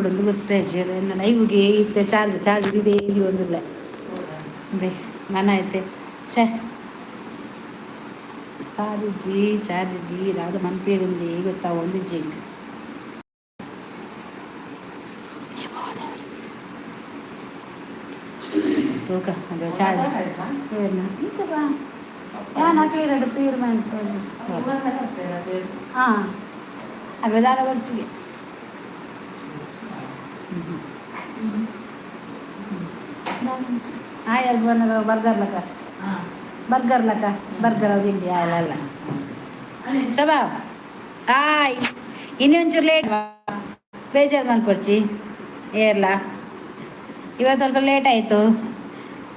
ಮನ್ಪೊಡೊಂದು ಗೊತ್ತಾಯ್ಜಿ. ಎನ್ನ ಲೈವ್ಗೆ ಇತ್ತೆ charge charge ಇದೆ ಒಂದಿಲ್ಲ ಅದೇ ಮನ ಐತೆ. ಛೇ, ಚಾರ್ಜ್ ಇಜ್ಜಿ, ಚಾರ್ಜ್ ಇಜ್ಜಿ. ದಾದ ಮನ್ಪೇರುಂದಿ ಗೊತ್ತಾವೊಂದಿಜ್ಜಿ ಎಂಕ್. ತೂಕ ಅದು ಚಾರ್ಜ್ ಏರ್ನ ಇಂಚ ಬಾ. ಯಾನ್ ಅಕ್ಲೆಗ್ ಪೇರ್ ಮನ್ಪೊಡು. ಹಾಂ, ಅವೆ ದಾದ ಬರ್ಚಿಗೆ. ಆಯಲ್ ಬನ್ನಗ ಬರ್ಗರ್ ಲಕ, ಬರ್ಗರ್ ಲಕ, ಬರ್ಗರ್ ತಿಂಡಿ ಆಯಲ್ಲ ಅಲ್ಲ. ಶಬಾ ಆಯ್, ಇನ್ನು ಒಂಚೂರು ಲೇಟ್, ಬೇಜಾರು ಮನ್ಪೊಡ್ಚಿ ಏರ್ಲ. ಇವತ್ತು ಸ್ವಲ್ಪ ಲೇಟ್ ಆಯಿತು,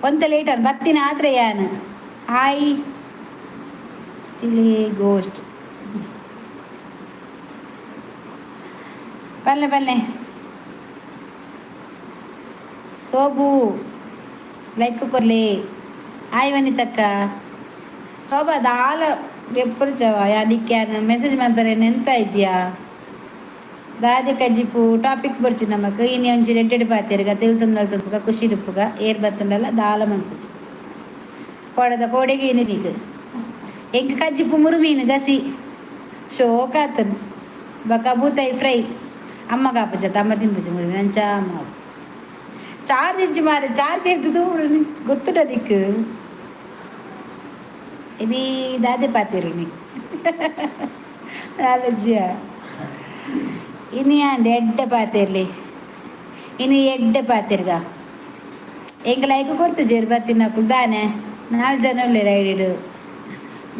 ಒಂತೆ ಲೇಟ್ ಆನ್ ಬತ್ತಿನ ಆತ್ರೆ ಯಾನ್. ಹಾಯ್ ಸ್ಟಿಲಿ ಗೋಸ್ಟ್. ಪಲ್ಲೆ ಪಲ್ಲೆ ಸೋಬು, ಲೈಕ್ ಕೊರ್ಲಿ. ಆಯ್ ವನಿತಕ್ಕ. ಶೋಭಾ ದಾಲ ಎಪ್ಪುರ್ಚವ ಯಾನಿಕ್ ಯಾನ್ ಮೆಸೇಜ್ ಮನ್ಪರೆ ನೆನ್ಪಾಯ್ಜಿಯಾ? ದಾದೆ ಕಜಿಪು ಟಾಪಿಕ್ ಬೊರ್ಚಿ ನಮಕ್. ಇನಿ ಒಂಜಿ ಎಡ್ಡೆಡ್ ಪಾತೆರ್ಗ, ತೆಲ್ತೊಂದು ಖುಷಿ ಇಪ್ಪುಗ. ಏರ್ ಬತ್ತುಂಡಲ ದಾಲ ಮನ್ಪುಜಿ. ಕೋಡದ ಕೋಡೆಗೆ ಇನಿ ಎಂಕ್ ಕಜಿಪು ಮುರು ಮೀನು ಗಸಿ ಶೋಕಾತನ್ ಬೊಕ ಬೂತಾಯಿ ಫ್ರೈ. ಅಮ್ಮ ಕಾಪುಜತ್ತ, ಅಮ್ಮ ತಿನ್ಪುಜಿ ಮುರು ಮೀನು. ಅಂಚ ಅಮ್ಮ ಚಾರ್ಜ್ ಇಜ್ಜಿ ಮಾರೆ. ಚಾರ್ಜ್ ಎತ್ತುದು ಗೊತ್ತುಂಡ ನಿಕ್? ಎಬಿ ದಾದೆ ಪಾತೆರು ನೀ ದಾಲಜ್ಜಿಯ. ಇನಿ ಆಂಡ್ ಎಡ್ಡೆ ಪಾತೆರ್ಲಿ, ಇನಿ ಎಡ್ಡೆ ಪಾತೆರ್ಗ. ಎಂಕ್ ಲೈಕ್ ಕೊರ್ತುಜೆರ್ ಬತ್ತಿನಕುಲು ದಾನೆ? ನಾಲ್ ಜನ ಉಲ್ಲೆರ್ ಐಡಿಡ್.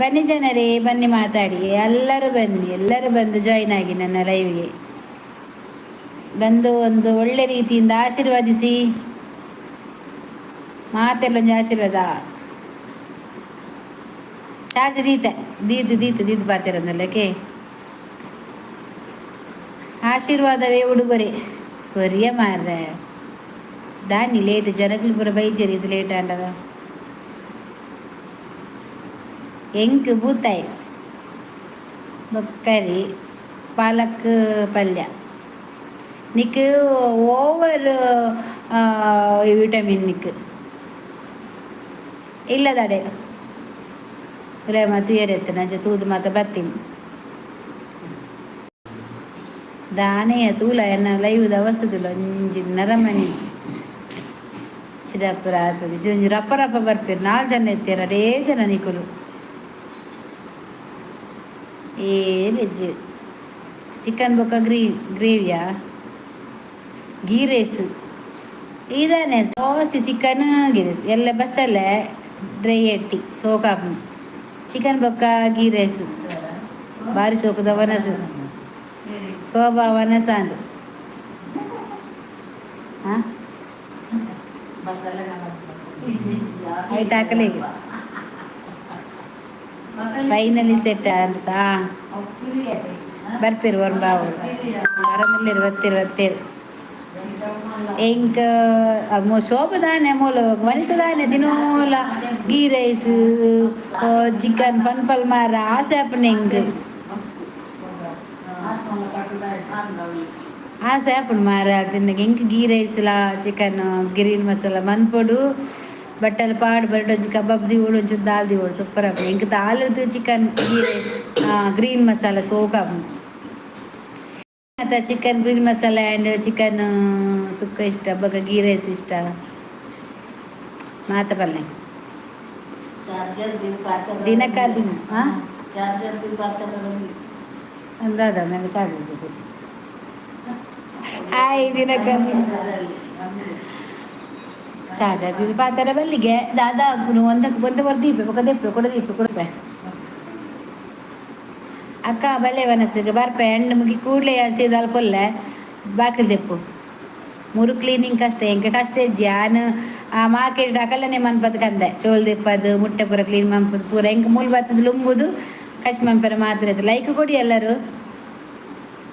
ಬನ್ನಿ ಜನರೇ, ಬನ್ನಿ, ಮಾತಾಡಿ. ಎಲ್ಲರೂ ಬನ್ನಿ, ಎಲ್ಲರೂ ಬಂದು ಜಾಯಿನ್ ಆಗಿ. ನನ್ನ ಲೈವ್ಗೆ ಬಂದು ಒಂದು ಒಳ್ಳೆ ರೀತಿಯಿಂದ ಆಶೀರ್ವದಿಸಿ. ಮಾತೆಲ್ಲ ಒಂಜಿ ಆಶೀರ್ವಾದ. ಚಾರ್ಜ್ ದೀತೆ, ದೀದ್ ದೀತ್ ದೀದ್ ಪಾತೆರಂದಲ್ಲಕ್ಕೆ. ಆಶೀರ್ವಾದವೇ ಉಡುಗೊರೆ ಕೊರಿಯ ಮಾರ್ರೆ. ದಾನಿ ಲೇಟ್? ಜನಕುಲು ಪೂರ ಬೈಜೆರ್ ಇದು ಲೇಟ್ ಆಂಡವ. ಎಂಕ್ ಬೂತಾಯಿ ಬೊಕ್ಕರಿ ಪಾಲಕ್ ಪಲ್ಯ. ನಿಕ್ ಓವರ್ ವಿಟಮಿನ್ ನಿಕ್ ಇಲ್ಲದಡೆ ಪ್ರೇಮ ತುಯರೆತ್ತನ ಅಂಚ ತೂದು ಮಾತ ಬತ್ತೀನಿ. ದಾನೆಯ ತೂಲ, ಎನ್ನ ಲೈವ್ದ ಅವಸ್ಥೆ ಒಂಜಿ ನರಮನಿ ಚಿದಪುರ ಆತು. ಒಂಜಿ ರಪ್ಪ ರಪ್ಪ ಬರ್ಪೇರು. ನಾಲ್ ಜನ ಇತ್ತೀರ, ಅಡೇ ಜನ ನಿಕುಲು. ಏನಿಜ್ಜಿ. ಚಿಕನ್ ಬೊಕ್ಕ ಗ್ರೇವಿಯಾ? ಗೀ ರೈಸ್ ಇದಾನೆ ಜಾಸ್ತಿ. ಚಿಕನ್ ಗೀ ರೈಸ್ ಎಲ್ಲ ಬಸ್ಸಲ್ಲೇ ಡ್ರೈ ಎಟ್ಟಿ ಸೋಕಾಪು. ಚಿಕನ್ ಬೊಕ್ಕ ಗೀ ರೈಸ್ ಬಾರಿ ಸೋಕುದ ವನಸು. ಶೋಭಾ ವನಸಾಂಡ್. ಹಾಂ, ಐಟ್ ಹಾಕಲಿ. ಫೈನಲಿ ಸೆಟ್ ಅಂತ ಬರ್ಪೇರು ಒರ್ ಬಾವು ಬರಮಿಲ್ಲೇರು. ಬತ್ತೀರು ಬತ್ತೀರು. ಎಂಕ್ ಶೋಭ ದಾನೆ ಮೂಲು ವನಿತ ದಾನೆ ದಿನೋಲ ಗೀ ರೈಸ್ ಚಿಕನ್ ಪನ್ಪಲ್ ಮಾರ, ಆಸೆ ಆಪುಂಡು ಎಂಕ್. ಆಸೆ ಆಪುಂಡು ಮಾರ ತಿನ್ನಗ ಎಂಕ್. ಗೀ ರೈಸ್ಲಾ ಚಿಕನ್ ಗ್ರೀನ್ ಮಸಾಲ ಮನ್ಪೊಡು. ಬಟ್ಟಲ್ ಪಾಡ್ ಬರಡ್ ಒಂಜಿ ಕಬಾಬ್ ದಿವೊಡು, ಒಂಚೂರು ದಾಲ್ ದಿವೊಡು, ಸೂಪರ್ ಆಪುಂಡು. ಎಂಕ್ ದಾಲ್ರ್ದ್ ಚಿಕನ್ ಗೀ ಗ್ರೀನ್ ಮಸಾಲ ಸೋಕು ಆಪುಂಡು. Chicken green masala and chicken sukka ಇಷ್ಟ, ಬೊಕ ಗೀ ರೈಸ್ ಇಷ್ಟ. ಮಾತ ಪಲ್ಲೆ. ದಿನಕರ್ ಹಾಂ ಅಂದಾದ ಮೇಲೆ ಚಾರ್ಜ್. ಹಾಯ್ ದಿನಕರ್. ಚಾರ್ಜ್ ಅದು ಪಾತೆರ ಬಲ್ಲಿಗೆ ದಾದಾ ಒಂದ ಒಂದ ದೀಪೆ ಬೊಕ ದೆಪ್ಪೆ ಕೊಡ ದೀಪೆ ಕೊಡ್ಪೆ. ಅಕ್ಕ ಬಲ್ಲೆ ವನಸ್ಸಿಗೆ ಬರ್ಪೆ. ಎಂಡ್ ಮುಗಿ ಕೂಡಲೇ ಸೀದಾಲ್ ಕೊಲ್ಲೆ. ಬಾಕಿಲ್ ದೆಪ್ಪು. ಮುರು ಕ್ಲೀನಿಂಗ್ ಕಷ್ಟ, ಎಂಕ ಕಷ್ಟ ಇಜ್ಜಿ. ಯಾನ್ ಆ ಮಾರ್ಕೆಟ್ ಅಕಲನೆ ಮನ್ಪದ್ ಕಂದೆ. ಚೋಲ್ ದೆಪ್ಪದು, ಮುಟ್ಟೆ ಪೂರ ಕ್ಲೀನ್ ಮನ್ಪದು ಪೂರ. ಎಂಕ ಮೂಲು ಬತ್ತದ ಲುಂಬುದು ಕಚ್ ಮನ್ಪೆರೆ ಮಾತ್ರ. ಲೈಕ್ ಕೊಡಿ ಎಲ್ಲರೂ.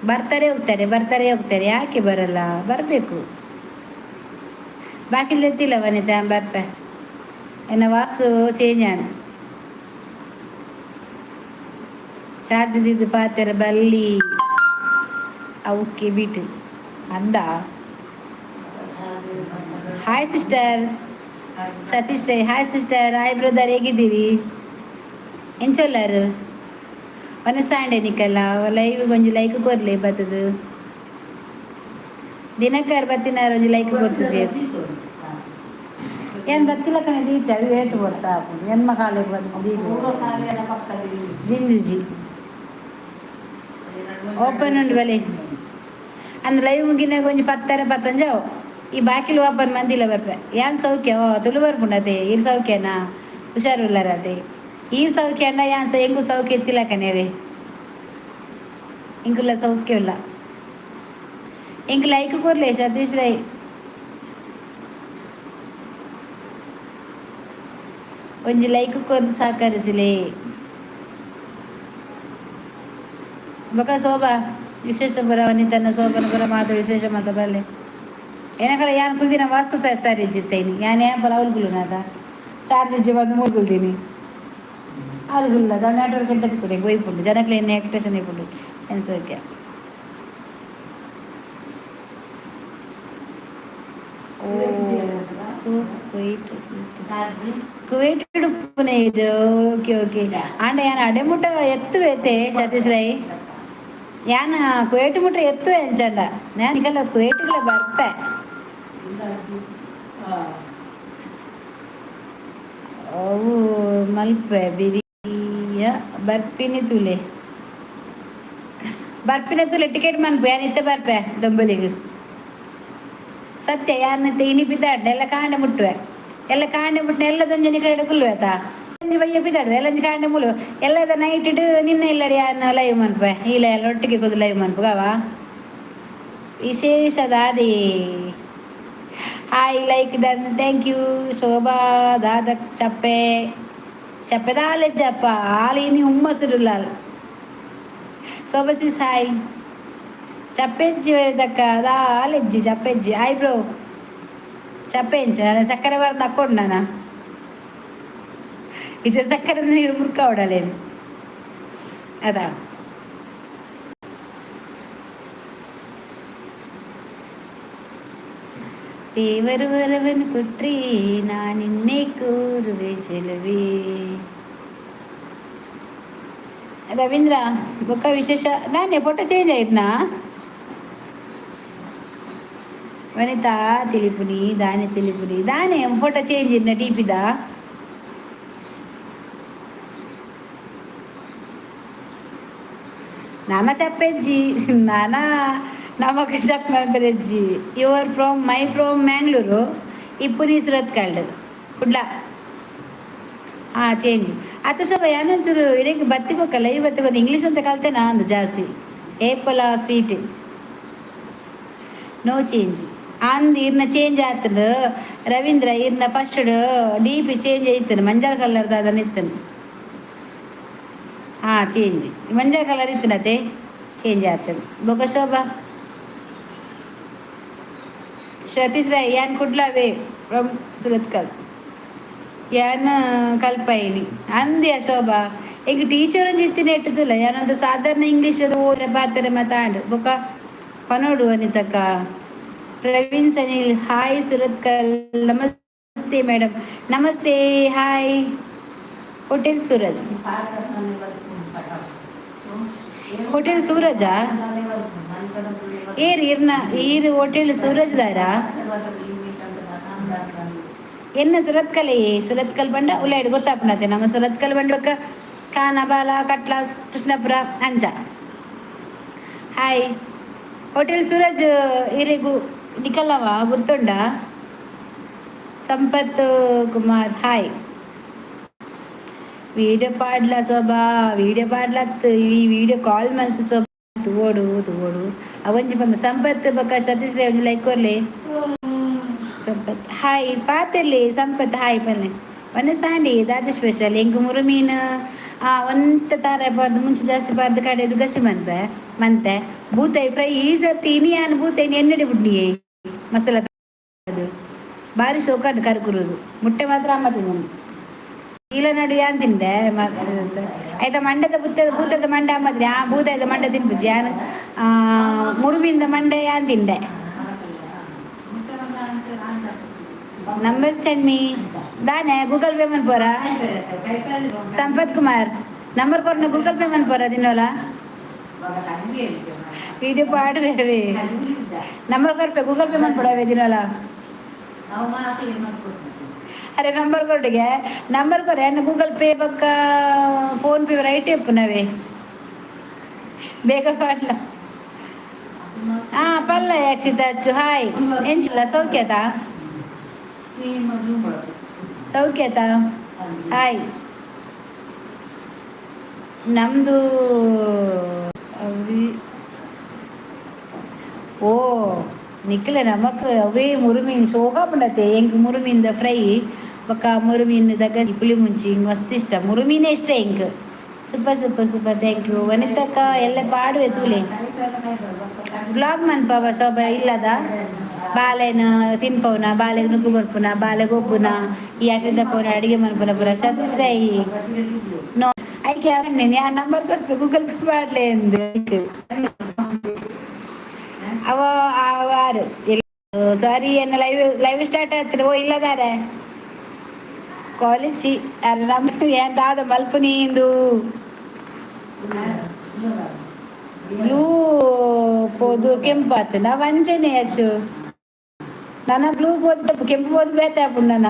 ಬರ್ತಾರೆ ಹೋಗ್ತಾರೆ, ಬರ್ತಾರೆ ಹೋಗ್ತಾರೆ. ಯಾಕೆ ಬರಲ್ಲ? ಬರಬೇಕು. ಬಾಕಿಲ್ ಎತ್ತಿಲ್ಲ ವನಿತಾ, ಬರ್ಪೆ. ಎನ್ನ ವಾಸ್ತು ಚೇಂಜ್ ಆನ್. ಚಾರ್ಜ್ ದಿದ್ದು ಪಾತೆರ ಬಲ್ಲಿ. ಅವಕ್ಕೆ ಬಿಟ್ಟು ಅಂದ. Hi sister Satish Rai, hi sister, hi brother. ಹೇಗಿದ್ದೀರಿ? ಎಂಚೊಲ್ಲಾರು? ಒನಸಾಂಡೆ ನಿಕಲ್ಲ ಲೈವ್ ಒಂಜಿ ಲೈಕ್ ಕೊರ್ಲೆ. ಬತ್ತದು ದಿನಕರ್ ಬತ್ತಿನಾರ ಒಂಜಿ ಲೈಕ್ ಕೊರ್ತುಜೆ. ಏನ್ ಬತ್ತಿಲ್ಲ ಕಣೆ. ದೀತೆ ಅವು ಏತು ಬರ್ತಾ ಎನ್ಮ ಕಾಲೇಜ್ ಬಂದು. ಜಿಂಜುಜಿ ಓಪನ್ ಉಂಡು ಬಲೆ. ಅಂದ್ ಲೈವ್ ಮುಗಿನಾಗ ಒಂಜಿ ಪತ್ತರ ಪತ್ತೊಂಜಾವು ಈ ಬಾಕಿಲು ಓಪನ್ ಮಂದಿಲ್ಲ ಬರ್ಪೆ. ಏನ್ ಸೌಖ್ಯ? ಓ, ತುಳು ಬರ್ಪುಂಡತೆ. ಈರ್ ಸೌಖ್ಯನಾ? ಹುಷಾರುಲ್ಲಾರತೆ? ಈ ಸೌಖ್ಯ ಅಣ್ಣ. ಯಾನ್ ಎಂಕು ಸೌಖ್ಯ ಎತ್ತಿಲ್ಲ ಕಣೇವೆ. ಇಂಕುಲ್ಲ ಸೌಖ್ಯ ಇಲ್ಲ. ಇಂಕ್ ಲೈಕ್ ಕೊರ್ಲೆ ಸತೀಶ್ ರೈ. ಒಂಜಿ ಲೈಕ್ ಕೊರ್ದು ಸಹಕರಿಸಿಲೆ. ಬೊಕ ಶೋಭಾ, ವಿಶೇಷ ಬರ ವನಿತನ ಶೋಭನ ಬರ ಮಾತು ವಿಶೇಷ ಮಾತ ಬರಲೆ. ಏನಕಲ್ಲ ಯಾನ್ ಕುಲ್ದಿನ ವಾಸ್ತು ಸರಿ ಜಿತ್ತೈನಿ. ಯಾನ್ ಏನ್ ಅವಳು ಕುಲ್ಲುನಾದ ಚಾರ್ಜ್ ಇಜ್ಜಿ ಬಂದು ಮೂರು ಕುಲ್ದೀನಿ. ಅದು ಕುಲ್ಲ ನೆಟ್ವರ್ಕ್ ಎಂಟದ ಕುಡಿ ಒಯ್ಪುಂಡು ಜನಕ್ಲೆ ಎಣ್ಣೆ ಆಕ್ಟೇಷನ್ ಇಪ್ಪುಂಡು ಎನ್ಸೋಕೆ. ಓ, ಸೊ ಕುವೈಟ್, ಕುವೈಟ್ ಉಪ್ಪುನ ಇದು. ಓಕೆ ಓಕೆ ಆಂಡ ಯಾನ್ ಅಡೆ ಮುಟ್ಟ ಎತ್ತುವೇತೆ ಸತೀಶ್ ರೈ. ಯಾನ್ ಕುವೈಟ್ ಮುಟ್ಟ ಎತ್ತುವೆ ಅಂಚಂಡ. ನಾನು ನಿಕಲ್ಲ ಕುವೈಟ್ಗಳ ಬರ್ಪೆ. ಅವು ಮಲ್ಪೆ ಬಿರಿಯ ಬರ್ಪಿನಿ ತುಲೆ, ಬರ್ಪಿನ ತುಲೆ. ಟಿಕೆಟ್ ಮನ್ಪು. ಯಾನ್ ಇತ್ತೆ ಬರ್ಪೆ ದೊಂಬಲಿಗೆ. ಸತ್ಯ ಯಾನ್ ಇನಿ ಪಿದಾಡ್ಡೆ ಎಲ್ಲ ಕಾಂಡೆ ಮುಟ್ಟುವೆ. ಎಲ್ಲ ಕಾಂಡೆ ಮುಟ್ಟನೆ ಎಲ್ಲ ದೊಂಜನಿ ಕಡೆ ಕುಲ್ಲುವೆ ಆತಾ. ಒಂಜಿ ಬಯ್ಯ ಪಿದಾಡುವೆ ಎಲ್ಲ ಒಂಜಿ ಕಾಂಡೆ ಮುಲು ಎಲ್ಲದ ನೈಟ್ ಇಡು. ನಿನ್ನ ಇಲ್ಲಡಿ ಯಾನ್ ಲೈವ್ ಮನ್ಪೆ. ಇಲ್ಲ ಎಲ್ಲ ಒಟ್ಟಿಗೆ ಕೂದು ಲೈವ್ ಮನ್ಪು. ವಿಶೇಷ ದಾದಿ. Hi, like done, thank you. Shobha ದಾದ ಚಪ್ಪೆ ಚಪ್ಪೆ ದಾಲೆಜ್ಜಪ್ಪ ಆಲಿ ಇನಿ ಹುಮ್ಮಸ್ಸುಡುಲ್ಲಾಲ್. Shobha sis hi. ಚಪ್ಪೆಜ್ಜಿ ದಕ್ಕ ದಾಲೆಜ್ಜಿ ಚಪ್ಪೆಜ್ಜಿ. Hi bro. ಚಪ್ಪೆಂಚ ಸಕ್ಕರೆ ಬರ್ ತಕ್ಕೊಂಡು ನಾನ ಇಚೆ ಸಕ್ಕರೆ ನೀರು ಮುರ್ಕ ಹೊಡಲೇನು ಅದಾ. ದೇವರು ವರವನು ಕೊಟ್ರಿ ನಾನಿನ್ನೇ ಕೋರುವೆ ಚೆಲುವೆ. ರವೀಂದ್ರ, ಬೊಕ್ಕ ವಿಶೇಷ? ನಾನೇ ಫೋಟೋ ಚೇಂಜ್ ಆಯ್ತನಾ? ವನಿತಾ ತಿಳಿಪುನಿ ದಾನೆ ತಿಳಿಪುನಿ ದಾನೆ ಫೋಟೋ ಚೇಂಜ್ ಇರ್ನ ಡಿಪಿದ. ನಾನ ಚಪ್ಪೆಜ್ಜಿ ನಾನ ನಮಕ ಚಪ್ಪೆಜ್ಜಿ. You are from? My from Mangalore. ಇಪ್ಪುನಿ ಸುರತ್ಕಲ್ಡ್ Kudla. ಹಾಂ, ಚೇಂಜ್ ಅತ್ತ ಸ್ವಲ್ಪ ಏನೊಂಚೂರು ಇಡೀ ಬತ್ತಿ ಬೊಕ್ಕ ಲೈವ್ ಬತ್ತಿ ಗೊತ್ತು. ಇಂಗ್ಲೀಷ್ ಅಂತ ಕಲ್ತೆ ಅಂದು ಜಾಸ್ತಿ. ಏಪಲ ಸ್ವೀಟ್ ನೋ ಚೇಂಜ್ ಅಂದ್ ಇರ್ನ ಚೇಂಜ್ ಆತಂದು ರವೀಂದ್ರ. ಇರ್ನ ಫಸ್ಟ್ ಡಿ ಪಿ ಚೇಂಜ್ ಐತನು. ಮಂಜಾಳ ಕಲರ್ದ ಅದನ್ನ ಇತ್ತನು. ಹಾಂ, ಚೇಂಜ್ ಮಂಜಾಳ ಕಲರ್ ಇತ್ತನತೆ, ಚೇಂಜ್ ಆತನು. ಬೊಕ ಶೋಭಾ, ಸತೀಶ್ ರಾಯ್, ಯಾನ್ ಕುಡ್ಲವೇ ಫ್ರಮ್ ಸುರತ್ಕಲ್. ಯಾನ್ ಕಲ್ಪೈನಿ ಅಂದ್ಯ ಶೋಭಾ. ಈಗ ಟೀಚರ್ ಒಂಜಿ ಇತ್ತಿನ ಇಟ್ಟುದಿಲ್ಲ. ಯಾನಂತ ಸಾಧಾರಣ ಇಂಗ್ಲೀಷ್ ಓರೆ ಪಾತೆರೆ ಮಾತಾಂಡು. ಬೊಕ ಪನೋಡು ಅನಿತಕ್ಕ. ಪ್ರವೀಣ್ ಸನಿಲ್ ಹಾಯ್. ಸುರತ್ಕಲ್ ನಮಸ್ತೆ ಮೇಡಮ್. ನಮಸ್ತೆ. ಹಾಯ್. ಹೋಟೆಲ್ ಸೂರಜ್, ಹೋಟೆಲ್ ಸೂರಜಾ? ಏರ್ ಇರ್ನ ಈರ್ ಹೋಟೆಲ್ ಸೂರಜ್ ದಾರ? ಎನ್ನ ಸುರತ್ಕಲ್. ಸುರತ್ಕಲ್ ಬಂಡ ಉಲ್ಲಾಯ್ಡು ಗೊತ್ತಾಪನತೆ. ನಮ್ಮ ಸುರತ್ಕಲ್ ಬಂಡ ಬೊಕ್ಕ ಕಾನಬಾಲ ಕಟ್ಲ ಕೃಷ್ಣಪುರ ಅಂಚ. ಹಾಯ್. ಹೋಟೆಲ್ ಸೂರಜ್ ಇರೆಗು ನಿಕಲ್ಲವ ಗುರ್ತುಂಡ? ಸಂಪತ್ ಕುಮಾರ್ ಹಾಯ್. ವೀಡಿಯೋ ಪಾಡ್ಲ ಶೋಭಾ, ವೀಡಿಯೋ ಪಾಡ್ಲತ್. ಈ ವಿಡಿಯೋ ಕಾಲ್ ಮಲ್ಪ ಶೋಭಾ. ತೂವೊಡು ತೂವೊಡು ಅವೊಂಜಿ ಪಂಪ. ಸಂಪತ್ ಬೊಕ್ಕ ಸತೀಶ್ ರೈ ಒಂಜಿ ಲೈಕ್ ಕೊರ್ಲೆ. ಸಂಪತ್ ಹಾಯ್ ಪಾತೆರ್ಲಿ. ಸಂಪತ್ ಹಾಯ್ ಪನ್ಲೆ. ಒಂದೆ ಸಾಂಡಿ ದಾದ ಸ್ಪೆಷಲ್? ಎಂಕ್ ಮುರು ಮೀನು ಒಂತೆ ತಾರ ಪಾಡ್ದು ಮುಂಚೆ ಜಾಸ್ತಿ ಪಾಡ್ದು ಕಡೆದು ಗಸಿ ಮನ್ಪೆ ಮಂತೆ. ಬೂತಾಯಿ ಫ್ರೈ ಈ ಸರ್ತಿ ಇನಿ ಯಾನ್ ಬೂತಾಯಿ ಎನ್ನಡಿ ಬುಡ್ನಿಯೇ ಮಸಾಲ ಅದು ಬಾರಿ ಶೋಕಾಂಡು ಕರ್ಕುರುದು. ಮುಟ್ಟೆ ಮಾತ್ರ ಅಮ್ಮ ತಿಂದನು. ಇಲ್ಲ ನಡು ಯಾನ್ ತಿಂದೆ ಆಯ್ತಾ. ಮಂಡದ ಬುತ್ತದ ಭೂತದ ಮಂಡೆ ಅಮ್ಮದ್ರೆ ಆ ಭೂತದ ಮಂಡೆ ತಿನ್ಪುಜಿ ಯಾನ್. ಮುರುಮಿಂದ ಮಂಡೆ ಯಾನ್ ತಿಂಡೆ. Number send me. ದಾನೆ ಗೂಗಲ್ pay ಮನ್ಪೋರ? ಸಂಪತ್ ಕುಮಾರ್, number ಕೊರ್ನ Google pay ಮನ್ಪೋರ? ದಿನೋಲ video ಪಾಡುವೆ. Number ಕೊರ್ಪೆ, Google pay ಮನ್ಪೊಡವೆ ದಿನೋಲ. ಅರೆ, ನಂಬರ್ ಕೊಟ್ಟಿಗೆ, ನಂಬರ್ ಕೊರೆ ಅಣ್ಣ. ಗೂಗಲ್ ಪೇ ಬೊಕ್ಕ phone pay right ಎಪ್ಪುನವೇ. ಬೇಗ ಪಾಡ್ಲ. ಹಾ, ಪಲ್ಲ ಯಾಕ್ಷಿತ ಅಚ್ಚು, ಹಾಯ್. ಎಂಚಿಲ್ಲ, ಸೌಖ್ಯತಾ? ಸೌಖ್ಯತಾ? ಹಾಯ್. ನಮ್ಮದು ಅವ್ರಿ ಓ ನಿಕ್ಲೆ ನಮಕ್ ಅವೇ ಮುರುಮೀನ್ ಶೋಕ ಪಂಡತೆ. ಎಂಕ್ ಮುರುಮೀನ್ದ ಫ್ರೈ ಬೊಕ್ಕ ಮುರುಮೀನ್ ದಗಸಿ ಪುಳಿ ಮುಂಚಿ ಇಂಗ್ ಮಸ್ತ್ ಇಷ್ಟ. ಮುರುಮೀನೇ ಇಷ್ಟ ಎಂಕ್. Super, super, super, thank you. ವನಿತಕ್ಕ ಎಲ್ಲ ಪಾಡುವೆ ತೂಲೆ. ಬ್ಲಾಗ್ ಮನ್ಪವ ಶೋಭಾ ಇಲ್ಲದ? ಬಾಲೆನ ತಿನ್ಪವನ, ಬಾಲೆಗ್ ನುಪ್ಪು ಕೊರ್ಪುನ, ಬಾಲೆ ಗೊಬ್ಬುನ, ಈ ಅಟಿದ ಕೋನ ಅಡಿಗೆ ಮನ್ಪುನ ಪುರ. ಸತೀಶ್ ರೈ, ನೋ, ಐಕೆ ಯಾ ನಂಬರ್ ಕೊರ್ಪೆ, ಗೂಗಲ್ ಪೇ ಮಾಡ್ಲೆ ಎಂದು. ಅವ ಆರು ಸಾರಿ, ಎನ್ನ live live start ಆಗ್ತದೆ. ಓ, ಇಲ್ಲದಾರೆ ಕಾಲೇಜಿ ಅರೆ ನಮ್ಮ ಏನ್ ದಾದ ಮಲ್ಪುನಿ ಇಂದು? ಬ್ಲೂ ಪೋದು ಕೆಂಪು ಆತು. ನಾ ವಂಚನೆ ಯಕ್ಷು. ನನ್ನ ಬ್ಲೂ ಪೋದು ಕೆಂಪು ಪೋದು ಬೇತೆ ಆಪುಂಡು ನನ್ನ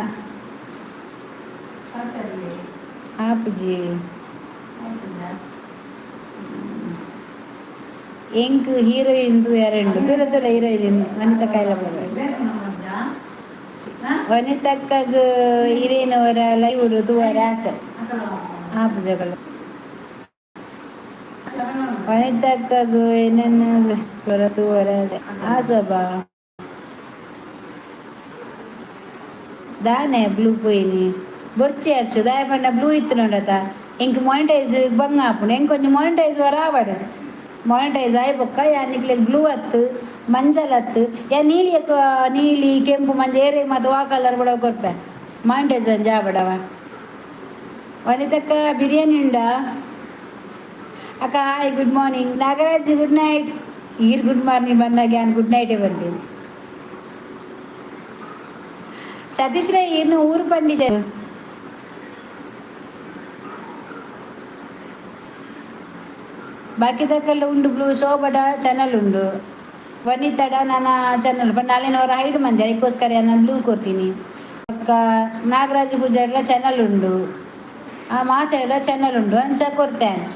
ಆಪುಜಿ. ಎಂಕ್ ಹೀರೋಯಿನ್ ತೂಯರೆಂಡು. ತೂಲ ತೂಲ, ಹೀರೋಯಿನ್ ವನಿತಾ ಕಾಯಿಲ. ವನಿತಕ್ಕಗ್ ಹೀರೋಯಿನ್ ಅವರ ಲೈವ್ ತೂವರೆ ಆಸೆ. ಆಪುಜಗಲು ವನಿತಕ್ಕಗ್ ಏನೇನು ತೂವರೆ ಆಸೆ. ಆಸಬಾ ದಾನೆ ಬ್ಲೂ ಪೋಯಿನಿ? ಬೊರ್ಚಿ ಅಕ್ಷು, ದಾಯ ಪಂಡ ಬ್ಲೂ ಇತ್ತು ನೋಡತ. ಎಂಕ್ ಮಾನಿಟೈಸ್ ಬಂಗ ಆಪುಂಡು. ಎಂಕ್ ಒಂಜಿ ಮಾನಿಟೈಸ್ ವರ ಆವಡ್. ಮಾನಿಟೈಸ್ ಆಯ್ ಬೊಕ್ಕ ಯಾನ್ ನಿಕ್ಲೆಗ್ ಬ್ಲೂ ಅತ್ತು, ಮಂಜಲ್ ಅತ್ತು, ಯಾ ನೀಲಿ, ನೀಲಿ, ಕೆಂಪು, ಮಂಜ ಏರೆ ಮಾತ ವಾ ಕಲರ್ ಬಡ ಕೊರ್ಪೆ. ಮಾನಿಟೈಸ್ ಅಂಜ ಆವಡವ. ವನಿತಕ್ಕ, ಬಿರಿಯಾನಿ ಉಂಡಾ? ಅಕ್ಕ, hi, good morning. Nagaraj, good night. ಈರ್ ಗುಡ್ ಮಾರ್ನಿಂಗ್ ಬಂದಾಗ ಯಾನ್ ಗುಡ್ ನೈಟೇ ಬಂದಿನಿ. ಸತೀಶ್ ರೈ, ಇನ್ನು ಊರು ಪಂಡಿ ಬಾಕಿದಕ್ಕೆಲ್ಲ ಉಂಡು. ಬ್ಲೂ ಶೋಬಡ ಚಾನಲ್ ಉಂಡು, ವನಿತಡ ನನ್ನ ಚಾನಲ್ ಬಟ್ ನಾಲಿನವರ ಹೈಡ್ ಮಂದಿ, ಅದಕ್ಕೋಸ್ಕರ ನಾನು ಬ್ಲೂ ಕೊಡ್ತೀನಿ. ಅಕ್ಕ, ನಾಗರಾಜ ಪೂಜಾರ್ಲ ಚಾನಲ್ ಉಂಡು, ಆ ಮಾತಾಡ ಚಾನಲ್ ಉಂಡು, ಅಂಚ ಕೊರ್ತೇನೆ.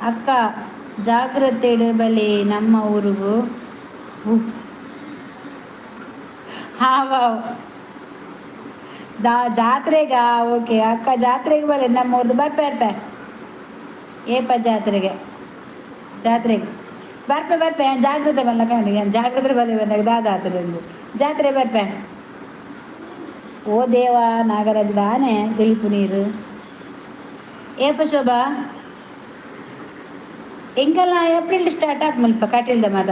ಅಕ್ಕ, ಜಾಗ್ರತೆ ಬಲೆ ನಮ್ಮ ಊರಿಗೂ. ಹಾ, ವಾವ್ ದಾ ಜಾತ್ರೆಗಾ? ಓಕೆ ಅಕ್ಕ, ಜಾತ್ರೆಗೆ ಬಲೆ ನಮ್ಮ ಊರ್ದು. ಬರ್ಪೆ ಬರ್ಪೆ. ಏಪ ಜಾತ್ರೆಗೆ? ಜಾತ್ರೆಗೆ ಬರ್ಪೆ ಬರ್ಪೆ. ಜಾಗ್ರತೆ ಬಲ್ಲ ಕಾಣಿ, ಜಾಗ್ರತೆ ಬಲೆ ಬಂದಾಗ ದಾದ ಆತದೊಂದು. ಜಾತ್ರೆ ಬರ್ಪೆ. ಓ ದೇವ, ನಾಗರಾಜ್, ದಾನೆ ದಿಲಿಪು ನೀರು? ಏಪ ಶೋಭಾ? ಎಂಕಲ್ನ ಏಪ್ರಿಲ್ ಸ್ಟಾರ್ಟ್ ಆಪ್ ಮುಲ್ಪ ಕಟೀಲ್ದ ಮಾತ.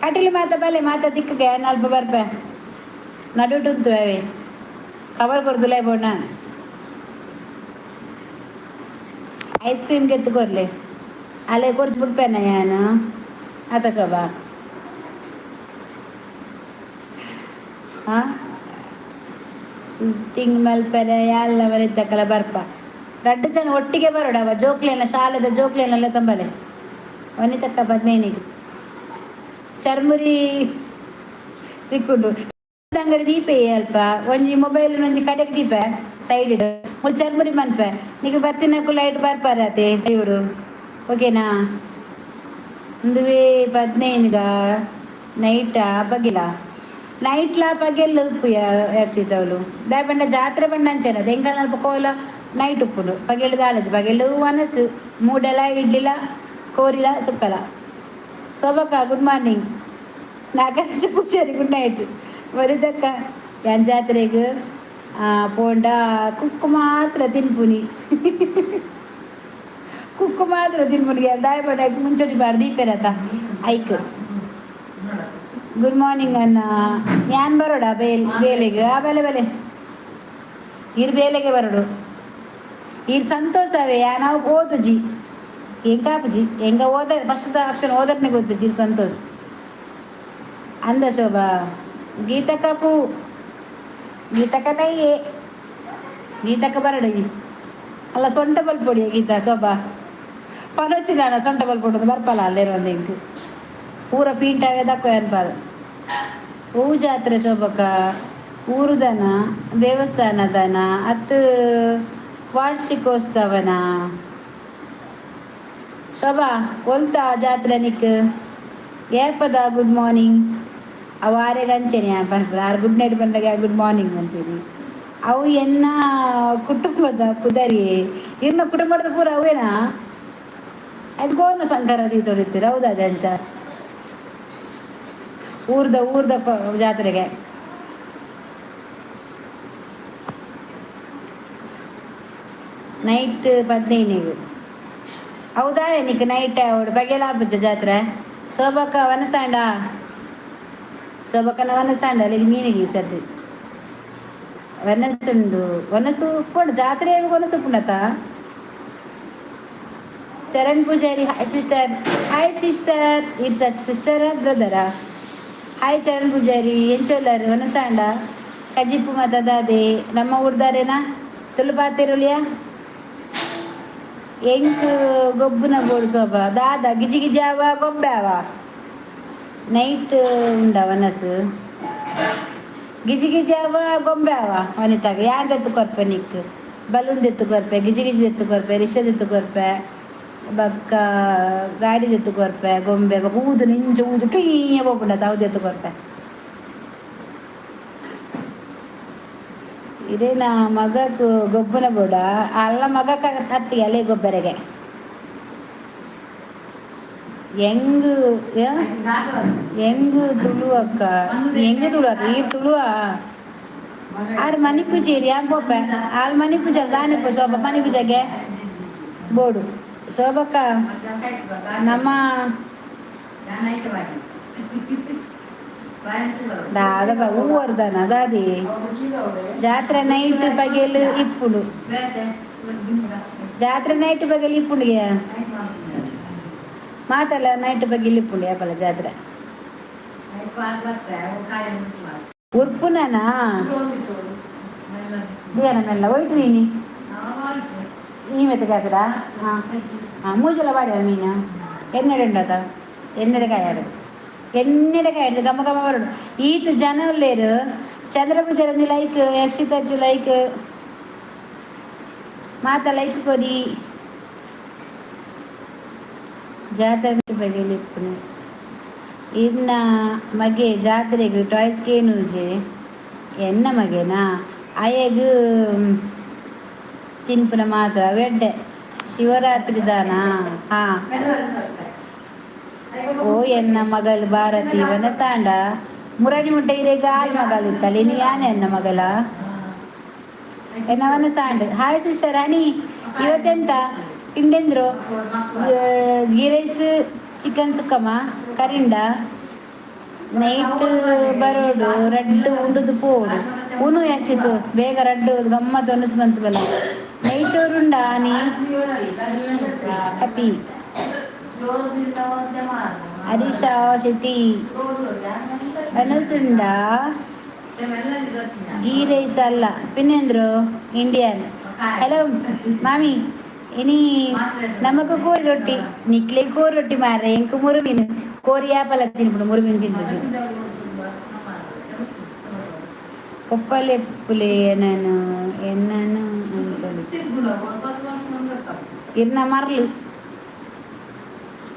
ಕಟೀಲ್ ಮಾತ ಬಲೆ, ಮಾತ ದಿಕ್ಕಗೆ ಅಲ್ಪ ಬರ್ಪೆ. ನಡುಟುಂತು ಅವೇ ಕವರ್ ಕೊಡ್ದುಲೇ ಬೋಣ. ಐಸ್ ಕ್ರೀಮ್ ಗೆತ್ತು ಕೊರ್ಲೆ. ಅಲ್ಲೇ ಕೊಡ್ತು ಬಿಡ್ಪೇನ ಯಾನು ಆತ ಶೋಭಾ. ಹಾಂ, ತಿಂಗ್ ಮಲ್ಪೆರೆ ಯಾಲ್ನ ಮನೆತಕ್ಕಲ ಬರ್ಪ. ರಡ್ಡು ಜನ ಒಟ್ಟಿಗೆ ಬರೋಡವ. ಜೋಕ್ಲೇನ ಶಾಲೆದ ಜೋಕ್ಲೇನೆಲ್ಲ ತಂಬಲೆ. ವನಿತಕ್ಕ, ಪದ್ನೈನಿಗೆ ಚರ್ಮುರಿ ಸಿಕ್ಕುಂಡು. ಅಂಗಡಿ ದೀಪೆ ಅಲ್ಪ ಒಂಜಿ ಮೊಬೈಲ್ ಒಂಜಿ ಕಡೆಗೆ ದೀಪ ಸೈಡ್ ಇಡು. ಮುಲ್ ಚರ್ಮುರಿ ಮನ್ಪೆ. ನಿಕ್ಲು ಬತ್ತಿನಕ್ಕು ಲೈಟ್ ಬರ್ಪಾರತೆ ಇವರು. ಓಕೆನಾ? ಒಂದುವೇ ಪದ್ನೈನ್ಗ ನೈಟಾ ಪಗಿಲ? ನೈಟ್ಲಾ ಪಗೆಲ್ ಉಪ್ಪು ಯಾಕ್ಷಿತವಳು. ದಾಯ ಪಂಡ ಜಾತ್ರೆ ಪಂಡ ಅಂಚೆನ ದೆಂಕಲ್ ಅಲ್ಪ ಕೋಲ ನೈಟ್ ಉಪ್ಪುಂಡು. ಪಗೆಲು ದಾಲಜಿ, ಪಗೆಲು ವನಸು ಮೂಡೆಲ, ಇಡ್ಲಿಲ, ಕೋರಿಲ, ಸುಕ್ಕಲ. ಶೋಭಕ್ಕ, good morning. Nagaraj Poojary, good night. ವನಿತಕ್ಕ, ಯಾನ್ ಜಾತ್ರೆಗ್ ಪೋಂಡ ಕುಕ್ಕು ಮಾತ್ರ ತಿನ್ಪುನಿ, ಕುಕ್ಕು ಮಾತ್ರ ತಿನ್ಪುನಿ. ದಾಯ ಪಂಡ ಮುಂಚೋಟಿ ಬಾರ್ ದೀಪೇರತ hike. Good morning ಅಣ್ಣ. ಯಾನ್ ಬರೋಡ ಬೇಲ್ ಬೇಲೆಗೆ? ಆ, ಬಲೆ ಬಲೆ. ಈರ್ ಬೇಲೆಗೆ ಬರೋಡು. ಈರ್ ಸಂತೋಷವೇ. ನಾವು ಓದುಜಿ ಎಂಕಾಪುಜಿ. ಎಂಗ ಓದ ಫಸ್ಟ್ ಅಕ್ಷರ ಓದರ್ನೆ ಗೊತ್ತು. ಜೀರ್ ಸಂತೋಷ್. ಅಂದ ಶೋಭಾ. ಗೀತಕ್ಕೂ ಗೀತಕ್ಕ ನಯ್ಯೆ, ಗೀತಕ್ಕ ಬರಡು. ಅಲ್ಲ, ಸೊಂಟ ಬಲ್ಪೊಡಿಯ ಗೀತಾ. ಶೋಭಾ ಪನೊಚ್ಚಿದಾನ ಸೊಂಟ ಬಲ್ಪೊಡು ಬರ್ಪಲ್ಲ. ಅಲ್ಲೇರು ಒಂದು ಇಂಕ್ ಪೂರ ಪೀಂಟಾವೆ ದಕ್ಕೋ ಅನ್ಪಾದ. ಹೂ ಜಾತ್ರೆ ಶೋಭಕ್ಕ? ಊರುದನ, ದೇವಸ್ಥಾನದನ, ಅತ್ತು ವಾರ್ಷಿಕೋತ್ಸವನ? ಶೋಭಾ, ಒಲ್ತ ಜಾತ್ರೆ ನಿಕ್ ಏಪದ? Good morning. ಅವು ಆರೆಗ್ ಅಂಚೆನೆ ಪನ್ಪುನ. ಆರ್ ಗುಡ್ ನೈಟ್ ಬಂದಾಗ ಗುಡ್ ಮಾರ್ನಿಂಗ್ ಪನ್ಪಿನಿ. ಅವು ಎನ್ನ ಕುಟುಂಬದ ಪುದರಿ. ಇರ್ನ ಕುಟುಂಬದ ಪೂರ ಅವೇನಾ? ಅದು ಗೋರ್ನ ಸಂಕರ ದೀತೊಳಿತ್ತೀರ, ಹೌದಾ? ಅದೇ ಅಂಚ ಊರ್ದ ಊರ್ದ ಜಾತ್ರೆಗೆ ನೈಟ್ 15ಗೆ, ಹೌದಾ? ನಿಕ್ ನೈಟ್ ಅವಡು ಬಗೆಲ ಪೂಜ ಜಾತ್ರೆ. ಶೋಭಕ್ಕ ವನಸಾಂಡ, ಶೋಭಕ್ಕನ ವನಸಾಂಡ. ಅಲ್ಲಿಗೆ ಮೀನಿಗೆ ಈ ಸರ್ತಿ ವನಸುಂಡು. ವನಸು ಉಪ್ಪುಂಡು ಜಾತ್ರೆ, ವನಸು ಉಪ್ಪುಂಡತ್ತ? Charan Poojary, hi sister. Hi sister. ಇರ್ ಸಿಸ್ಟರಾ ಬ್ರದರಾ? ಹಾಯ್ ಚರಣ್ ಪೂಜಾರಿ, ಎಂಚೊಲ್ಲರು? ವನಸಾಂಡ? ಕಜಿಪು ಮತದಾದೆ? ನಮ್ಮ ಊರ್ದಾರೇನಾ? ತುಳು ಪಾತೆರುಲಿಯಾ? ಎಂಕ್ ಗೊಬ್ಬುನ ಬೋಡು ಸೋಬ. ದಾದ, ಗಿಜಿ ಗಿಜಾವ ಗೊಂಬೆ ಅವ? ನೈಟ್ ಉಂಡ ವನಸು? ಗಿಜಿ ಗಿಜಾವ ಗೊಂಬೆ ಅವ? ವನಿತಾಗ ಯಾನ್ ದೆತ್ತು ಕೊರ್ಪೆ ನಿಕ್? ಬಲೂನ್ ದೆತ್ತು ಕೊರ್ಪೆ, ಗಿಜಿ ಗಿಜಿ ದೆತ್ತು ಕೊರ್ಪೆ, ರಿಕ್ಷಾ ದೆತ್ತು ಕೊರ್ಪೆ, ಬೊಕ್ಕ ಗಾಡಿ ದೆತ್ತು ಕೊರ್ಪೆ, ಗೊಂಬೆ, ಬೊಕ್ಕ ಊದು ಇಂಚ ಊದು ಟೀ ಪೋಪುಂಡತ, ಅವು ದೆತ್ತು ಕೊರ್ಪೆ. ಇರೇನ ಮಗಕ್ ಗೊಬ್ಬುನ ಬೋಡ ಅಲ್ಲ? ಮಗಕ್ ಅತ್ತಿಗೆ ಅಲೆ ಗೊಬ್ಬರಿಗೆ ಎಂಗ್ ಎಂಗ್ ತುಳು ಅಕ್ಕ, ಎಂಗ್ ತುಳು ಅಕ್ಕ? ಈರ್ ತುಳುವ? ಆರ್ ಮನಿ ಪೂಜೆರಿ. ಯಾನ್ ಪೋಪೆ. ಆಲ್ ಮನಿ ಪೂಜೆ ದಾನೆ ಪೋ. ಶೋಭ ಮನಿ ಪೂಜೆಗೆ ಬೋಡು. ಶೋಭಕ್ಕ, ನಮ್ಮ ದಾದ ಹೂವರ್ದನ ದಾದಿ? ಜಾತ್ರೆ ನೈಟ್ ಪಗೆಲ್ ಇಪ್ಪುಂಡು. ಜಾತ್ರೆ ನೈಟ್ ಪಗೆಲ್ ಇಪ್ಪುಂಡಿಗೆ ಮಾತಲ್ಲ. ನೈಟ್ ಪಗೆಲ್ ಇಪ್ಪುಂಡು ಯಾಪಲ ಜಾತ್ರೆ. ಉರ್ಪುನನಾ? ದಿಯನ ಮೆಲ್ಲ ಒಯ್ಟು ನೀನಿ ಈ ಮೆತ್ತ ಕಾಸಡ. ಹಾಂ ಹಾಂ, ಮೂಜಲ ಬಾಡ ಮೀನು ಎನ್ನಡೆ ಉಂಡತ? ಎನ್ನಡೆ ಕಾಯಾಡು, ಎಣ್ಣೆಡೆ ಕಾಯಾಡು. ಗಮ ಗಮ ಬರಡು. ಈತ್ ಜನ ಉಲ್ಲೇರು. ಚಂದ್ರಪೂಜಾರಿ ಒಂಜಿ ಲೈಕ್, ಯಕ್ಷಿತಜ್ಜು ಲೈಕ್, ಮಾತ ಲೈಕ್ ಕೊಡಿ. ಜಾತ್ರೆ ಬಗೆಲಿ ಇಪ್ಪುನು. ಇನ್ನ ಮಗೆ ಜಾತ್ರೆಗ್ ಟಾಯ್ಸ್ ಕೇನುಜೆ. ಎನ್ನ ಮಗೆನಾ? ಅಯಗ್ ತಿನ್ಪುನ ಮಾತ್ರ ಎಡ್ಡೆ. ಶಿವರಾತ್ರಿ ದಾನ? ಹಾ. ಓ ಎನ್ನ ಮಗಲ್ ಭಾರತಿ ವನಸಾಂಡ. ಮುರಡಿ ಮುಟ್ಟ ಇರೆಗ್ ಆಲ್ ಮಗಲ್ ಇತ್ತಲ್ಲ, ಇನಿ ಯಾನೆ ಎನ್ನ ಮಗಲ ಎನ್ನ ವನಸಾಂಡ್. ಹಾಯ್ ಸಿಸ್ಟರ್ ಹಣಿ. ಇವತ್ತೆಂತ ಇಂಡೆಂದ್ರು? ಗೀ ರೈಸ್, ಚಿಕನ್ ಸುಕ್ಕಮ್ಮ ಕರಿಂಡ. ನೈಟ್ ಬರೋಡು, ರಡ್ಡು ಉಂಡುದು ಪೋಡು. ಉನು ಯಾಚಿತು ಬೇಗ ರಡ್ಡು ಗಮ್ಮತ್ ಒನಸ್ ಬಂತು ಬಲ. ನೆಯ್ಚೋರುಂಡ ನೀ? ಹ್ಯಾಪಿ ಹರೀಶಾ ಶೆಟ್ಟಿ, ಅನಸುಂಡ? ಗೀ ರೈಸ್ ಅಲ್ಲ, ಪಿನ್ನೆಂದ್ರು ಇಂಡಿಯನ್. ಹಲೋ ಮಾಮಿ, ಇನಿ ನಮಕ್ ಕೋರಿ ರೊಟ್ಟಿ. ನಿಕ್ಲೆ ಕೋರಿ ರೊಟ್ಟಿ ಮಾರ್ರೆ, ಎಂಕ್ ಮುರುಮೀನು. ಕೋರಿ ಯಾಪಲ ತಿನ್ಪುಡು, ಮುರುಮೀನು ತಿನ್ಪುಜಿ. ಪೊಪ್ಪಲೆ ಪುಲೆ ಎನ್ನನು ಎನ್ನನು ಅಂಚಲಿ ಇರ್ನ ಮರ್ಲು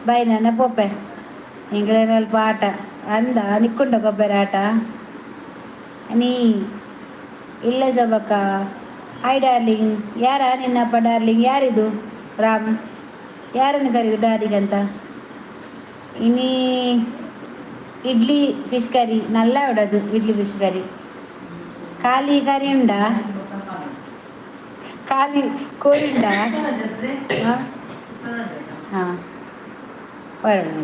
ಬೈ. ನನ್ನ ಪೋಪೆ ಎಂಕ್ಲೆನಲ್ಪ ಆಟ ಅಂದ ನಿಕ್ಕುಂಡ ಗೊಬ್ಬರ ಆಟ ನೀ ಇಲ್ಲ. ಶೋಭಕ್ಕ, ಹಾಯ್ ಡಾರ್ಲಿಂಗ್. ಯಾರ ನಿನ್ನಪ್ಪ ಡಾರ್ಲಿಂಗ್? ಯಾರಿದು ರಾಮ್? ಯಾರನ್ನು ಕರೆಯುದು ಡಾರ್ಲಿಂಗ್ ಅಂತ? ಇನಿ ಇಡ್ಲಿ ಫಿಶ್ ಕರಿ. ನಲ್ಲ ಉಡದು ಇಡ್ಲಿ ಫಿಶ್ ಕರಿ. ಖಾಲಿ ಕರಿ ಉಂಡಾ? ಖಾಲಿ ಕೋರಿ ಉಂಡಾ? ಹಾಂ ಹಾಂ, ಬರೋಣ.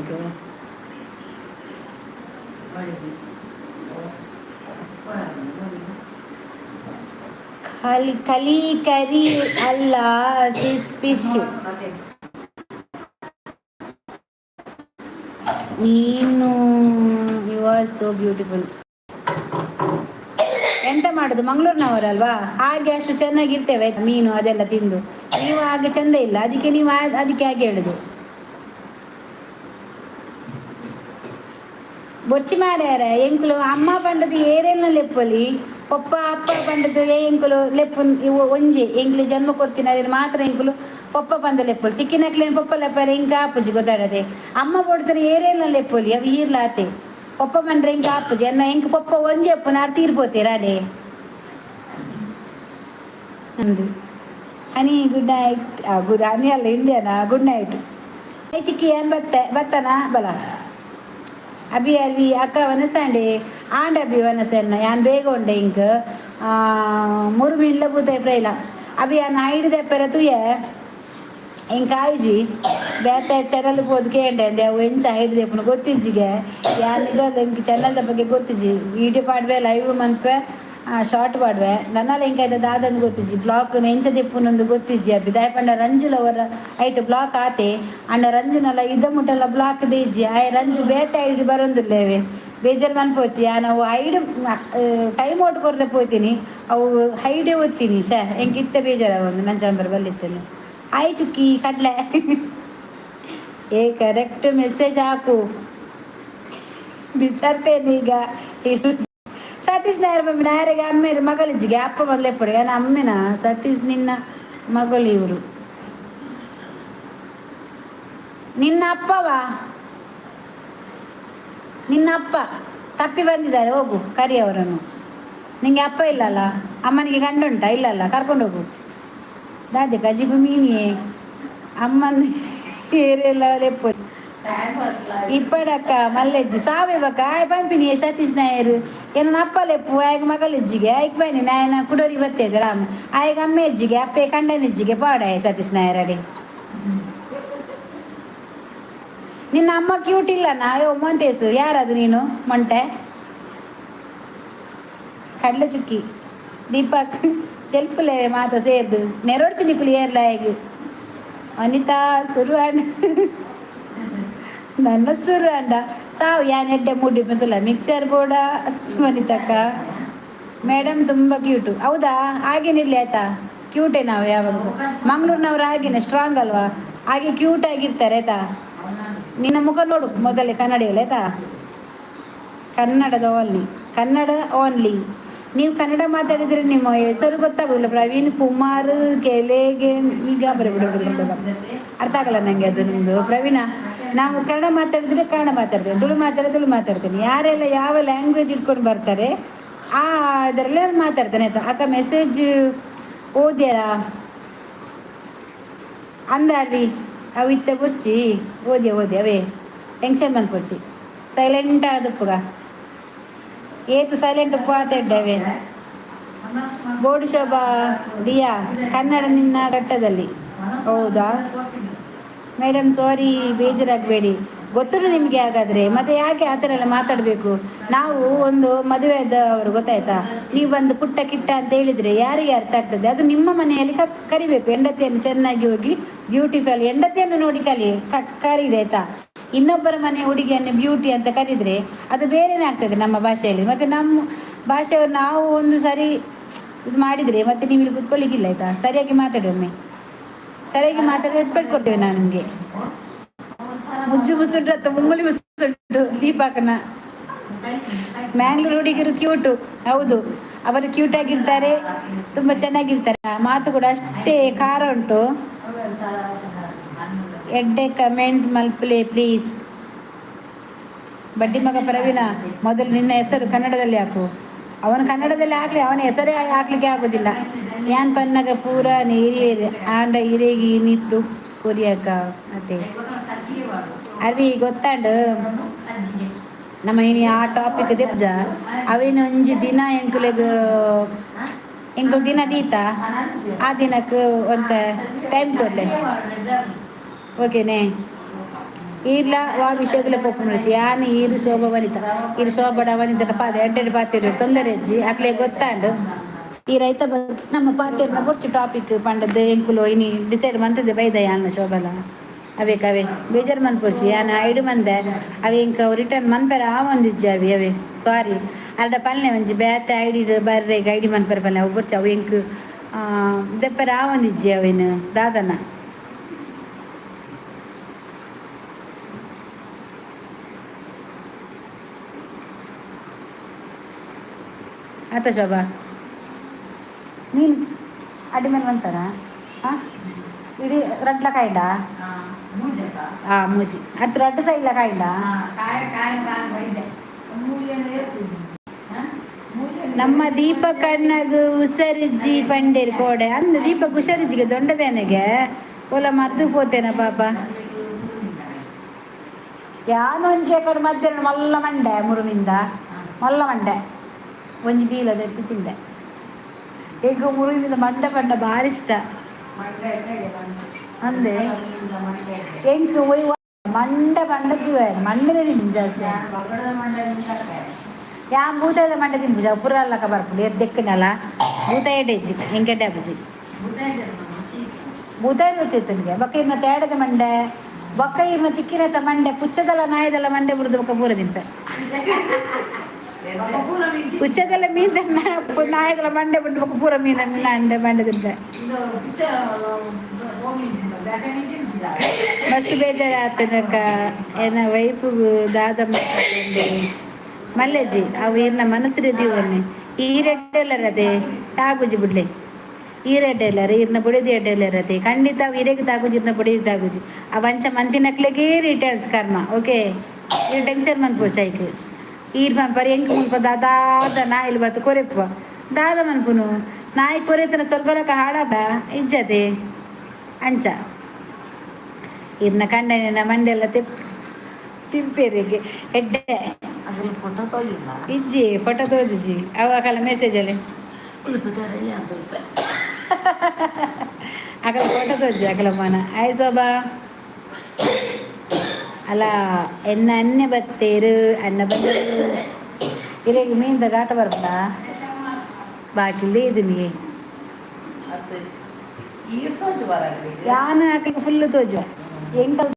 ಖಾಲಿ ಕಲಿ ಕರಿ ಅಲ್ಲ ಸಿಸ್, ಫಿಶ್. ನೀನು you are Was so beautiful. ಎಂತ ಮಾಡೋದು, ಮಂಗಳೂರಿನವರಲ್ವಾ, ಹಾಗೆ ಅಷ್ಟು ಚೆನ್ನಾಗಿರ್ತೇವೆ ಮೀನು ಅದೆಲ್ಲ ತಿಂದು. ನೀವು ಹಾಗೆ ಚಂದ ಇಲ್ಲ, ಅದಕ್ಕೆ ನೀವು ಅದಕ್ಕೆ ಹಾಗೆ ಹೇಳುದು. ಬೊರ್ಚಿ ಮಾರ್ಯಾರ ಎಂಕುಲು ಅಮ್ಮ ಪಂಡದು ಏರೆಲ್ಲ ಲೆಪ್ಪಲಿ, ಪಪ್ಪ ಅಪ್ಪ ಪಂಡದು ಎಂಕುಲು ಲೆಪ್ಪು ಒಂಜಿ. ಎಂಕ್ಲು ಜನ್ಮ ಕೊಡ್ತೀನಿ ಮಾತ್ರ ಎಂಕುಲು ಪೊಪ್ಪ ಪಂದ ಲೆಪ್ಪೊಲಿ. ತಿಕ್ಕಿನಕ್ಲೇನು ಪೊಪ್ಪ ಲೆಪ್ಪರೆ ಇಂಕ ಆಪುಜಿ, ಗೊತ್ತಾಡದೆ. ಅಮ್ಮ ಬೊಡ್ತಾರೆ ಏರೆಲ್ಲ ಲೆಪ್ಪೊಲಿ, ಅವು ಈರ್ಲಾತೆ. ಪೊಪ್ಪ ಪಂಡ್ರೆ ಇಂಕ ಆಪುಜಿ ಅನ್ನ. ಎಂಕ್ ಪೊಪ್ಪ ಒಂಜಿ ಅಪ್ಪು ನಾರ್ ತೀರ್ಪೋತೀರಾಡೆ ಅಂದು. ಹನಿ, good night. Good ಹನಿ ಅಲ್ಲ, ಇಂಡಿಯಾನಾ? Good night. ಚಿಕ್ಕಿ ಏನ್ ಬತ್ತ ಬತ್ತನಾ ಬಲ. ಅಭಿ ಅರ್ವಿ ಅಕ್ಕ ವನಸಂಡೆ ಆಂಡ. ಅಭಿ ವನಸೆನ್ನ ಯಾನ್ ಬೇಗ ಉಂಡೆ. ಇಂಕ್ ಮುರು ಮೀನ್ಲ ಬೂತಾಯಿ ಫ್ರೈಲ. ಅಭಿ ಯಾನ್ ಹೈಡ್ ದೆಪ್ಪರ ತೂಯೆ. ಇಂಕ್ ಆಯ್ಜಿ, ಬೇತೆ ಚಾನಲ್ ಪೋದು ಕೇಂಡೆ ಅಂದೆ. ಅವು ಎಂಚ ಹೈಡ್ ದೆಪ್ಪುನು ಗೊತ್ತಿಜ್ಜಿಗೆ. ಯಾನ್ ನಿಜವಾದ ಇಂಕ್ ಚಾನಲ್ದ ಬಗ್ಗೆ ಗೊತ್ತಿಜ್ಜಿ. ವೀಡಿಯೋ ಪಾಡ್ವೆ, ಲೈವ್ ಮನ್ಪೆ, ಶಾರ್ಟ್ ಪಾಡ್ವೆ. ನನ್ನಲ್ಲ ಇಂಕ ಆಯ್ತದ ದಾದಂದು ಗೊತ್ತಿಜ್ಜಿ. ಬ್ಲಾಕ್ ಎಂಚ ದೆಪ್ಪುನೊಂದು ಗೊತ್ತಿಜ್ಜಿ ಅಭಿ. ದಾಯ ಪಂಡ ರಂಜುಲ ಅವರ ಐಟ್ ಬ್ಲಾಕ್ ಆತೆ ಅಂಡ ರಂಜುನಲ್ಲ ಇದ ಮುಟ್ಟಲ್ಲ ಬ್ಲಾಕ್ ದೇಜ್ಜಿ. ಆಯ್ ರಂಜು ಬೇತೆ ಐಡ್ ಬರೊಂದುಲ್ಲೇವೆ. ಬೇಜಾರು ಮನ್ಪೋಚಿ. ನಾವು hide time out ಕೊರ್ಲೆ ಪೋತೀನಿ, ಅವು ಹೈಡೇ ಒತ್ತೀನಿ. ಶೇ, ಎಂಕ್ ಇತ್ತೆ ಬೇಜಾರ ಒಂದು ನಂಚಾಂಬರ್ ಬಲ್ಲಿತ್ತೇನೆ. ಆಯ್ ಚುಕ್ಕಿ ಕಡ್ಲೆ. ಏ, ಕರೆಕ್ಟ್ ಮೆಸೇಜ್ ಹಾಕು, ಬಿಸಾರ್ತೇನೆ ಈಗ. ಇಲ್ಲ ಸತೀಶ್ ನಾಯರ್ ಮಮ್ಮಿ ನಾಯರಿಗೆ ಅಮ್ಮೇರು ಮಗಳಿಜ್ಜಿಗೆ ಅಪ್ಪ ಮೊದಲೆಪ್ಪಡು ಏನ ಅಮ್ಮೆನಾ? ಸತೀಶ್ ನಿನ್ನ ಮಗಳು ಇವರು. ನಿನ್ನ ಅಪ್ಪವಾ? ನಿನ್ನ ಅಪ್ಪ ತಪ್ಪಿ ಬಂದಿದ್ದಾರೆ, ಹೋಗು ಕರಿ ಅವರನ್ನು. ನಿಂಗೆ ಅಪ್ಪ ಇಲ್ಲಲ್ಲ? ಅಮ್ಮನಿಗೆ ಗಂಡ ಉಂಟಾ? ಇಲ್ಲಲ್ಲ? ಕರ್ಕೊಂಡು ಹೋಗು. ದಾದೆ ಕಜಿಬು ಮೀನಿಯೇ ಅಮ್ಮನ ಏರೆಲ್ಲ ಲೆಪ್ಪು. ಇಪ್ಪಡಕ್ಕ ಮಲ್ಲೆಜ್ಜಿ ಸಾವೇಬಕ್ಕ ಆಯ್ ಪನ್ಪಿನಿ. ಸತೀಶ್ ನಾಯರ್ ಏನ ಅಪ್ಪ ಲೆಪ್ಪು ಆಯ್ಗ ಮಗಲೆಜ್ಜಿಗೆ ಆಯ್ಕ್ ಬನ್ನಿ. ನಾಯನ ಕುಡೋರಿ ಬತ್ತೇದೆ ರಾಮ. ಆಯ್ಗ ಅಮ್ಮ ಎಜ್ಜಿಗೆ ಅಪ್ಪೆ ಕಂಡನೆಜ್ಜಿಗೆ ಪಾಡಾಯ. ಸತೀಶ್ ನಾಯರ್ ಅಡೆ ನಿನ್ನ ಅಮ್ಮ ಕ್ಯೂಟ್ ಇಲ್ಲ ನಾ? ಅಯ್ಯೋ ಮೊಂತೇಸು, ಯಾರದು ನೀನು? ಮೊಂಟೆ ಕಡ್ಲೆ ಚುಕ್ಕಿ. ದೀಪಕ್ ತೆಲ್ಪುಲೆ ಮಾತ ಸೇರ್ದು ನೆರೊಡ್ಚಿ ನಿಕುಲು ಏರ್ಲ. ಹೇಗೆ ಅನಿತಾ ಸುರು ಅಂಡ, ನನ್ನ ಸುರು ಅಂಡ ಸಾವು. ಯಾನ್ ಎಡ್ಡೆ ಮುಡಿ ಬಂತಲ್ಲ ಮಿಕ್ಸರ್ ಬೋಡ. ವನಿತಕ್ಕ ಮೇಡಮ್ ತುಂಬ ಕ್ಯೂಟು. ಹೌದಾ? ಹಾಗೇನಿರಲಿ ಆಯ್ತಾ, ಕ್ಯೂಟೇ ನಾವು ಯಾವಾಗ ಸಹ. ಮಂಗ್ಳೂರಿನವ್ರು ಹಾಗೇನೆ ಸ್ಟ್ರಾಂಗ್ ಅಲ್ವಾ, ಹಾಗೆ ಕ್ಯೂಟ್ ಆಗಿರ್ತಾರೆ ಆಯ್ತಾ. ನಿನ್ನ ಮುಖ ನೋಡು ಮೊದಲೇ ಕನ್ನಡಿಯಲ್ಲಿ ಆಯ್ತಾ. ಕನ್ನಡದ ಓನ್ಲಿ, ಕನ್ನಡ ಓನ್ಲಿ. ನೀವು ಕನ್ನಡ ಮಾತಾಡಿದರೆ ನಿಮ್ಮ ಹೆಸರು ಗೊತ್ತಾಗೋದಿಲ್ಲ. ಪ್ರವೀಣ್ ಕುಮಾರ್ ಕೆಲೆಗೆ ಈಗ ಬರ ಬಿಡು ಬಿಡು, ಅರ್ಥ ಆಗಲ್ಲ ನನಗೆ ಅದು ನಿಮ್ಮದು. ಪ್ರವೀಣ, ನಾವು ಕನ್ನಡ ಮಾತಾಡಿದರೆ ಕನ್ನಡ ಮಾತಾಡ್ತೇನೆ, ತುಳು ಮಾತಾಡಿದ್ರೆ ತುಳು ಮಾತಾಡ್ತೇನೆ. ಯಾರೆಲ್ಲ ಯಾವ ಲ್ಯಾಂಗ್ವೇಜ್ ಇಟ್ಕೊಂಡು ಬರ್ತಾರೆ, ಆ ಇದರಲ್ಲೇ ನಾನು ಮಾತಾಡ್ತೇನೆ ಆಯ್ತಾ. ಅಕ್ಕ, ಮೆಸೇಜ್ ಓದ್ಯಾರಾ ಅಂದಾರ್ವಿ. ಅವು ಇತ್ತ ಬುರ್ಚಿ ಓದಿ ಓದಿ ಅವೇ ಟೆನ್ಷನ್ ಮನ್ಪೊಡ್ಚಿ. ಸೈಲೆಂಟ್ ಆದುಪ್ಪುಗ ಏತ್ ಸೈಲೆಂಟ್ ಪಾತೆಡ್ಡವೆ. ಬೋರ್ಡ್ ಶೋಭಾ ಡಿಯಾ, ಕನ್ನಡ ನಿನ್ನ ಘಟ್ಟದಲ್ಲಿ. ಹೌದಾ ಮೇಡಮ್? ಸಾರಿ, ಬೇಜಾರಾಗಬೇಡಿ. ಗೊತ್ತುಂಟು ನಿಮಗೆ ಹಾಗಾದರೆ. ಮತ್ತೆ ಯಾಕೆ ಆ ಥರ ಎಲ್ಲ ಮಾತಾಡಬೇಕು? ನಾವು ಒಂದು ಮದುವೆದವರು, ಗೊತ್ತಾಯ್ತಾ? ನೀವು ಬಂದು ಪುಟ್ಟ ಕಿಟ್ಟ ಅಂತ ಹೇಳಿದರೆ ಯಾರಿಗೆ ಅರ್ಥ ಆಗ್ತದೆ ಅದು? ನಿಮ್ಮ ಮನೆಯಲ್ಲಿ ಕರಿಬೇಕು ಹೆಂಡತಿಯನ್ನು ಚೆನ್ನಾಗಿ ಹೋಗಿ. ಬ್ಯೂಟಿಫುಲ್ ಹೆಂಡತಿಯನ್ನು ನೋಡಿ ಕಲಿ ಕರೀರಿ ಆಯ್ತಾ. ಇನ್ನೊಬ್ಬರ ಮನೆ ಹುಡುಗಿಯನ್ನು ಬ್ಯೂಟಿ ಅಂತ ಕರೀದ್ರೆ ಅದು ಬೇರೆನೇ ಆಗ್ತದೆ ನಮ್ಮ ಭಾಷೆಯಲ್ಲಿ. ಮತ್ತು ನಮ್ಮ ಭಾಷೆಯವರು ನಾವು ಒಂದು ಸರಿ ಇದು ಮಾಡಿದರೆ ಮತ್ತೆ ನೀವು ಇಲ್ಲಿ ಕೂತ್ಕೊಳ್ಳಿಕ್ಕಿಲ್ಲ ಆಯ್ತಾ. ಸರಿಯಾಗಿ ಮಾತಾಡಿ ಒಮ್ಮೆ. ಸರಿಯಾಗಿ ಮಾತಾಡಿ, ರೆಸ್ಪೆಕ್ಟ್ ಕೊಡ್ತೇವೆ ನಾನು ನಿಮಗೆ. ಮುಜ್ಜು ಮುಸುಂಟು ಅಥವಾ ಮುಂಗುಳಿ ಮುಸುಂಟು ದೀಪಾಕನ. ಮ್ಯಾಂಗ್ಳೂರ್ ಹುಡುಗಿರು ಕ್ಯೂಟು. ಹೌದು, ಅವರು ಕ್ಯೂಟ್ ಆಗಿರ್ತಾರೆ, ತುಂಬ ಚೆನ್ನಾಗಿರ್ತಾರೆ. ಮಾತು ಕೂಡ ಅಷ್ಟೇ ಖಾರ ಉಂಟು. ಎಡ್ಡೆ ಕಮೆಂಟ್ ಮಲ್ಪುಲೆ ಪ್ಲೀಸ್. ಬಡ್ಡಿ ಮಗ ಪ್ರವೀಣ, ಮೊದಲು ನಿನ್ನ ಹೆಸರು ಕನ್ನಡದಲ್ಲಿ ಹಾಕು. ಅವನು ಕನ್ನಡದಲ್ಲಿ ಹಾಕ್ಲಿ, ಅವನ ಹೆಸರೇ ಹಾಕ್ಲಿಕ್ಕೆ ಆಗೋದಿಲ್ಲ. ಯಾನ್ ಪನ್ನಗ ಪೂರ ನೀರಿಯೇರು ಆಂಡ ಇರೇಗಿ ಇನಿ ಪ್ರೂಫ್ ಕೊರಿಯಕ ಅತ್ತೆ. ಅರ್ವಿ ಗೊತ್ತಾಂಡು. ನಮ್ಮ ಇನಿ ಆ ಟಾಪಿಕ್ ದೆಪ್ಜ. ಅವೇನು ಒಂಜಿ ದಿನ ಎಂಕುಲೆಗ್ ಎಂಕುಲು ದಿನ ದೀತ, ಆ ದಿನಕ್ಕೆ ಒಂತ ಟೈಮ್ ಕೊರ್ಲೆ, ಓಕೆನೆ? ಈರ್ಲ ವಾ ವಿಷಯಗಳ ಪೋಪುನೊಡ್ಚಿ. ಯಾನ್ ಈರ್ ಶೋಭ ವನಿತ, ಈರ್ ಶೋಭಡ ವನಿತಡ ಪಾದ ಎಡ್ಡೆಡ್ ಪಾತೆರ್ ತೊಂದರೆ ಇಜ್ಜಿ. ಅಕ್ಲೆ ಗೊತ್ತಾಂಡು. ಈ ರೈತ ಬಗ್ಗೆ ನಮ್ಮ ಪಾತೆರ್ನ ಬೊರ್ಚಿ ಟಾಪಿಕ್ ಪಂಡದ್ದು. ಎಂಕುಲು ಇನಿ ಡಿಸೈಡ್ ಮಂತದೆ ಬೈದ ಯಾನ್ ಶೋಭಲ. ಅವೇ ಕವೆ ಬೇಜಾರು ಮನ್ಪೊಡ್ಚಿ. ಯಾನ್ ಐಡು ಮಂದೆ ಅವೆ ಇಂಕ ರಿಟರ್ನ್ ಮನ್ಪೆರ ಆವೊಂದಿಜ್ಜಿ. ಅವೇ ಸಾರಿ, ಅರ್ಡ ಪಲ್ನೆ ಒಂಜಿ ಬೇತೆ ಐಡಿ ಬರ್ರೆ, ಐಡಿ ಮನ್ಪೆರ ಪಲ್ನೆ. ಅವು ಬೊರ್ಚಿ, ಅವು ಎಂಕ್ ದೆಪ್ಪೆರ ಆವೊಂದಿಜ್ಜಿ ಅವೇನು ದಾದನ. ಆತ ಶೋಭಾ, ನೀನು ಅಡಿ ಮೇಲೆ ಬಂತಾನ? ಹಾಂ, ಇಡೀ ರಡ್ಲ ಕಾಯ್ಡ. ಹಾಂ, ಮೂಜಿ ಅತ್ ರಡ್ಡ್ ಸೈಡ್ಲ ಕಾಯ್ಡ. ನಮ್ಮ ದೀಪಕ್ ಅಣ್ಣಗ್ ಹುಷಾರಿಜ್ಜಿ ಪಂಡೇರ್ ಕೋಡೆ ಅಂದ್. ದೀಪಕ್ ಹುಷಾರಿಜ್ಜಿಗೆ, ದೊಂಡ ಬೇನೆಗೆ ಓಲ ಮರ್ದು ಪೋತೇನ ಪಾಪ. ಯಾನೊಂಜಿ ಕಡೆ ಮಧ್ಯಾಹ್ನ ಮಲ್ಲ ಮಂಡೆ ಮುರುಮಿಂದ ಮಲ್ಲ ಮಂಡೆ ಒಂಜಿ ಬೀಲದ ತಿಂದೆ. ಈಗ ಮುರುಮಿಂದ ಮಂಡೆ ಪಂಡ ಭಾರಿ ಇಷ್ಟ ಅಂದೆ. ಎಂಕ್ ಒಯ್ ಮಂಡೆ ಪಂಡ ಜೀವ, ಮಂಡೆನೇ ತಿಂದು ಜಾಸ್ತಿ. ಯಾನ್ ಭೂತಾಯದ ಮಂಡೆ ತಿನ್ಪುಜ, ಪುರ ಅಲ್ಲಕ ಬರ್ಪುಂಡು ಎರ್ ದೆಕ್ಕನಲ್ಲ. ಭೂತಾಯ ಎಡ್ಡೆಜ್ಜಿ, ಎಂಕ್ ಎಡ್ಡೆ ಆಪುಜಿ. ಭೂತಾಯ ರುಚಿ ಇತ್ತನಿಗೆ. ಬೊಕ್ಕ ಇರ್ನ ತೇಡದ ಮಂಡೆ, ಬೊಕ್ಕ ಇರ್ನ ತಿಕ್ಕಿನತ ಮಂಡೆ, ಪುಚ್ಚದಲ್ಲ ನಾಯದಲ್ಲ ಮಂಡೆ ಬುಡ್ದು ಬೊಕ್ಕ ಪೂರ ತಿನ್ಪೆ. ಪುಚ್ಚದಲ್ಲ ಮೀನ್ ನಾಯದಲ್ಲ ಮಂಡೆ ಬಿಟ್ಟು ಬೊಕ್ಕ ಪೂರ ಮೀನ ಮಂಡೆ ಮಂಡೆ ತಿನ್ಪೆ. ಮಸ್ತ್ ಬೇಜಾರಾತನಕ್ಕ, ಏನ ವೈಫುಗು ದಾದ ಮಲ್ಲೆಜ್ಜಿ. ಅವು ಇರ್ನ ಮನಸ್ಸಿನ ದೀವನ್ನೆ. ಈ ರೆಡ್ಡೆಲ್ಲರದೆ ತಾಗುಜಿ ಬಿಡ್ಲೆ. ಈ ರೆಡ್ಡೆಲ್ಲರ ಇರ್ನ ಬುಡಿದಿ ಎಡ್ಡೆಲ್ಲರತೆ ಖಂಡಿತ. ಅವು ಇರೆಗ್ ತಾಗುಜಿ, ಇರ್ನ ಬುಡಿದಿ ತಾಗುಜಿ. ಅವು ಅಂಚ ಮಂತಿನಕ್ಲೆಗೇ ರಿಟರ್ನ್ಸ್ ಕರ್ಮ. ಓಕೆ, ಈ ಟೆನ್ಷನ್ ಮನ್ಪು ಐಕ್. ಈರ್ ಪನ್ಪರ್ ಎಂಕ್ ಮುಲ್ಪ ದಾದಾದ ನಾಯಿಲು ಬತ್ತು ಕೊರೆಪ್ಪ ದಾದ ಮನ್ಪುನು. ನಾಯಿ ಕೊರೆತನ ಸ್ವರ್ಗಲಕ ಹಾಡಬ ಇಜ್ಜತೆ. ಅಂಚ ಇರ್ನ ಕಂಡನಿನ ಮಂಡೆಲ್ಲ ತಿಪ್ ತಿಂಪೇರಿಗೆ ಎಡ್ಡೆ. ಫೋಟೋ ತೋಜಿಲ್ಲ? ಇಜ್ಜಿ, ಫೋಟೋ ತೋಜುಜಿ. ಅವು ಅಕಲ ಮೆಸೇಜ್ ಅಲ್ಲಿ. ರೂಪಾಯಿ. ಅಕಲ ಫೋಟೋ ತೋಜಿ ಅಕಲ ಮನ. ಆಯ್ ಶೋಭಾ ಅಲ್ಲ, ಎನ್ನ ಅನ್ನೆ ಬತ್ತೇರು ಅನ್ನ ಬಂದರು. ಇರೆಗ್ ಮೀನ್ದ ಘಾಟ ಬರ್ಪುಂಡಾ? ಬಾಕಿಲ್ದೇ ಇದೀನಿ. ಅದು ಈರ್ ತೋಜು ಬರಲ್ಲ. ಯಾನ್ ಅಕಲ್ ಫುಲ್ ತೋಜುವ. ಎಂಕಲ್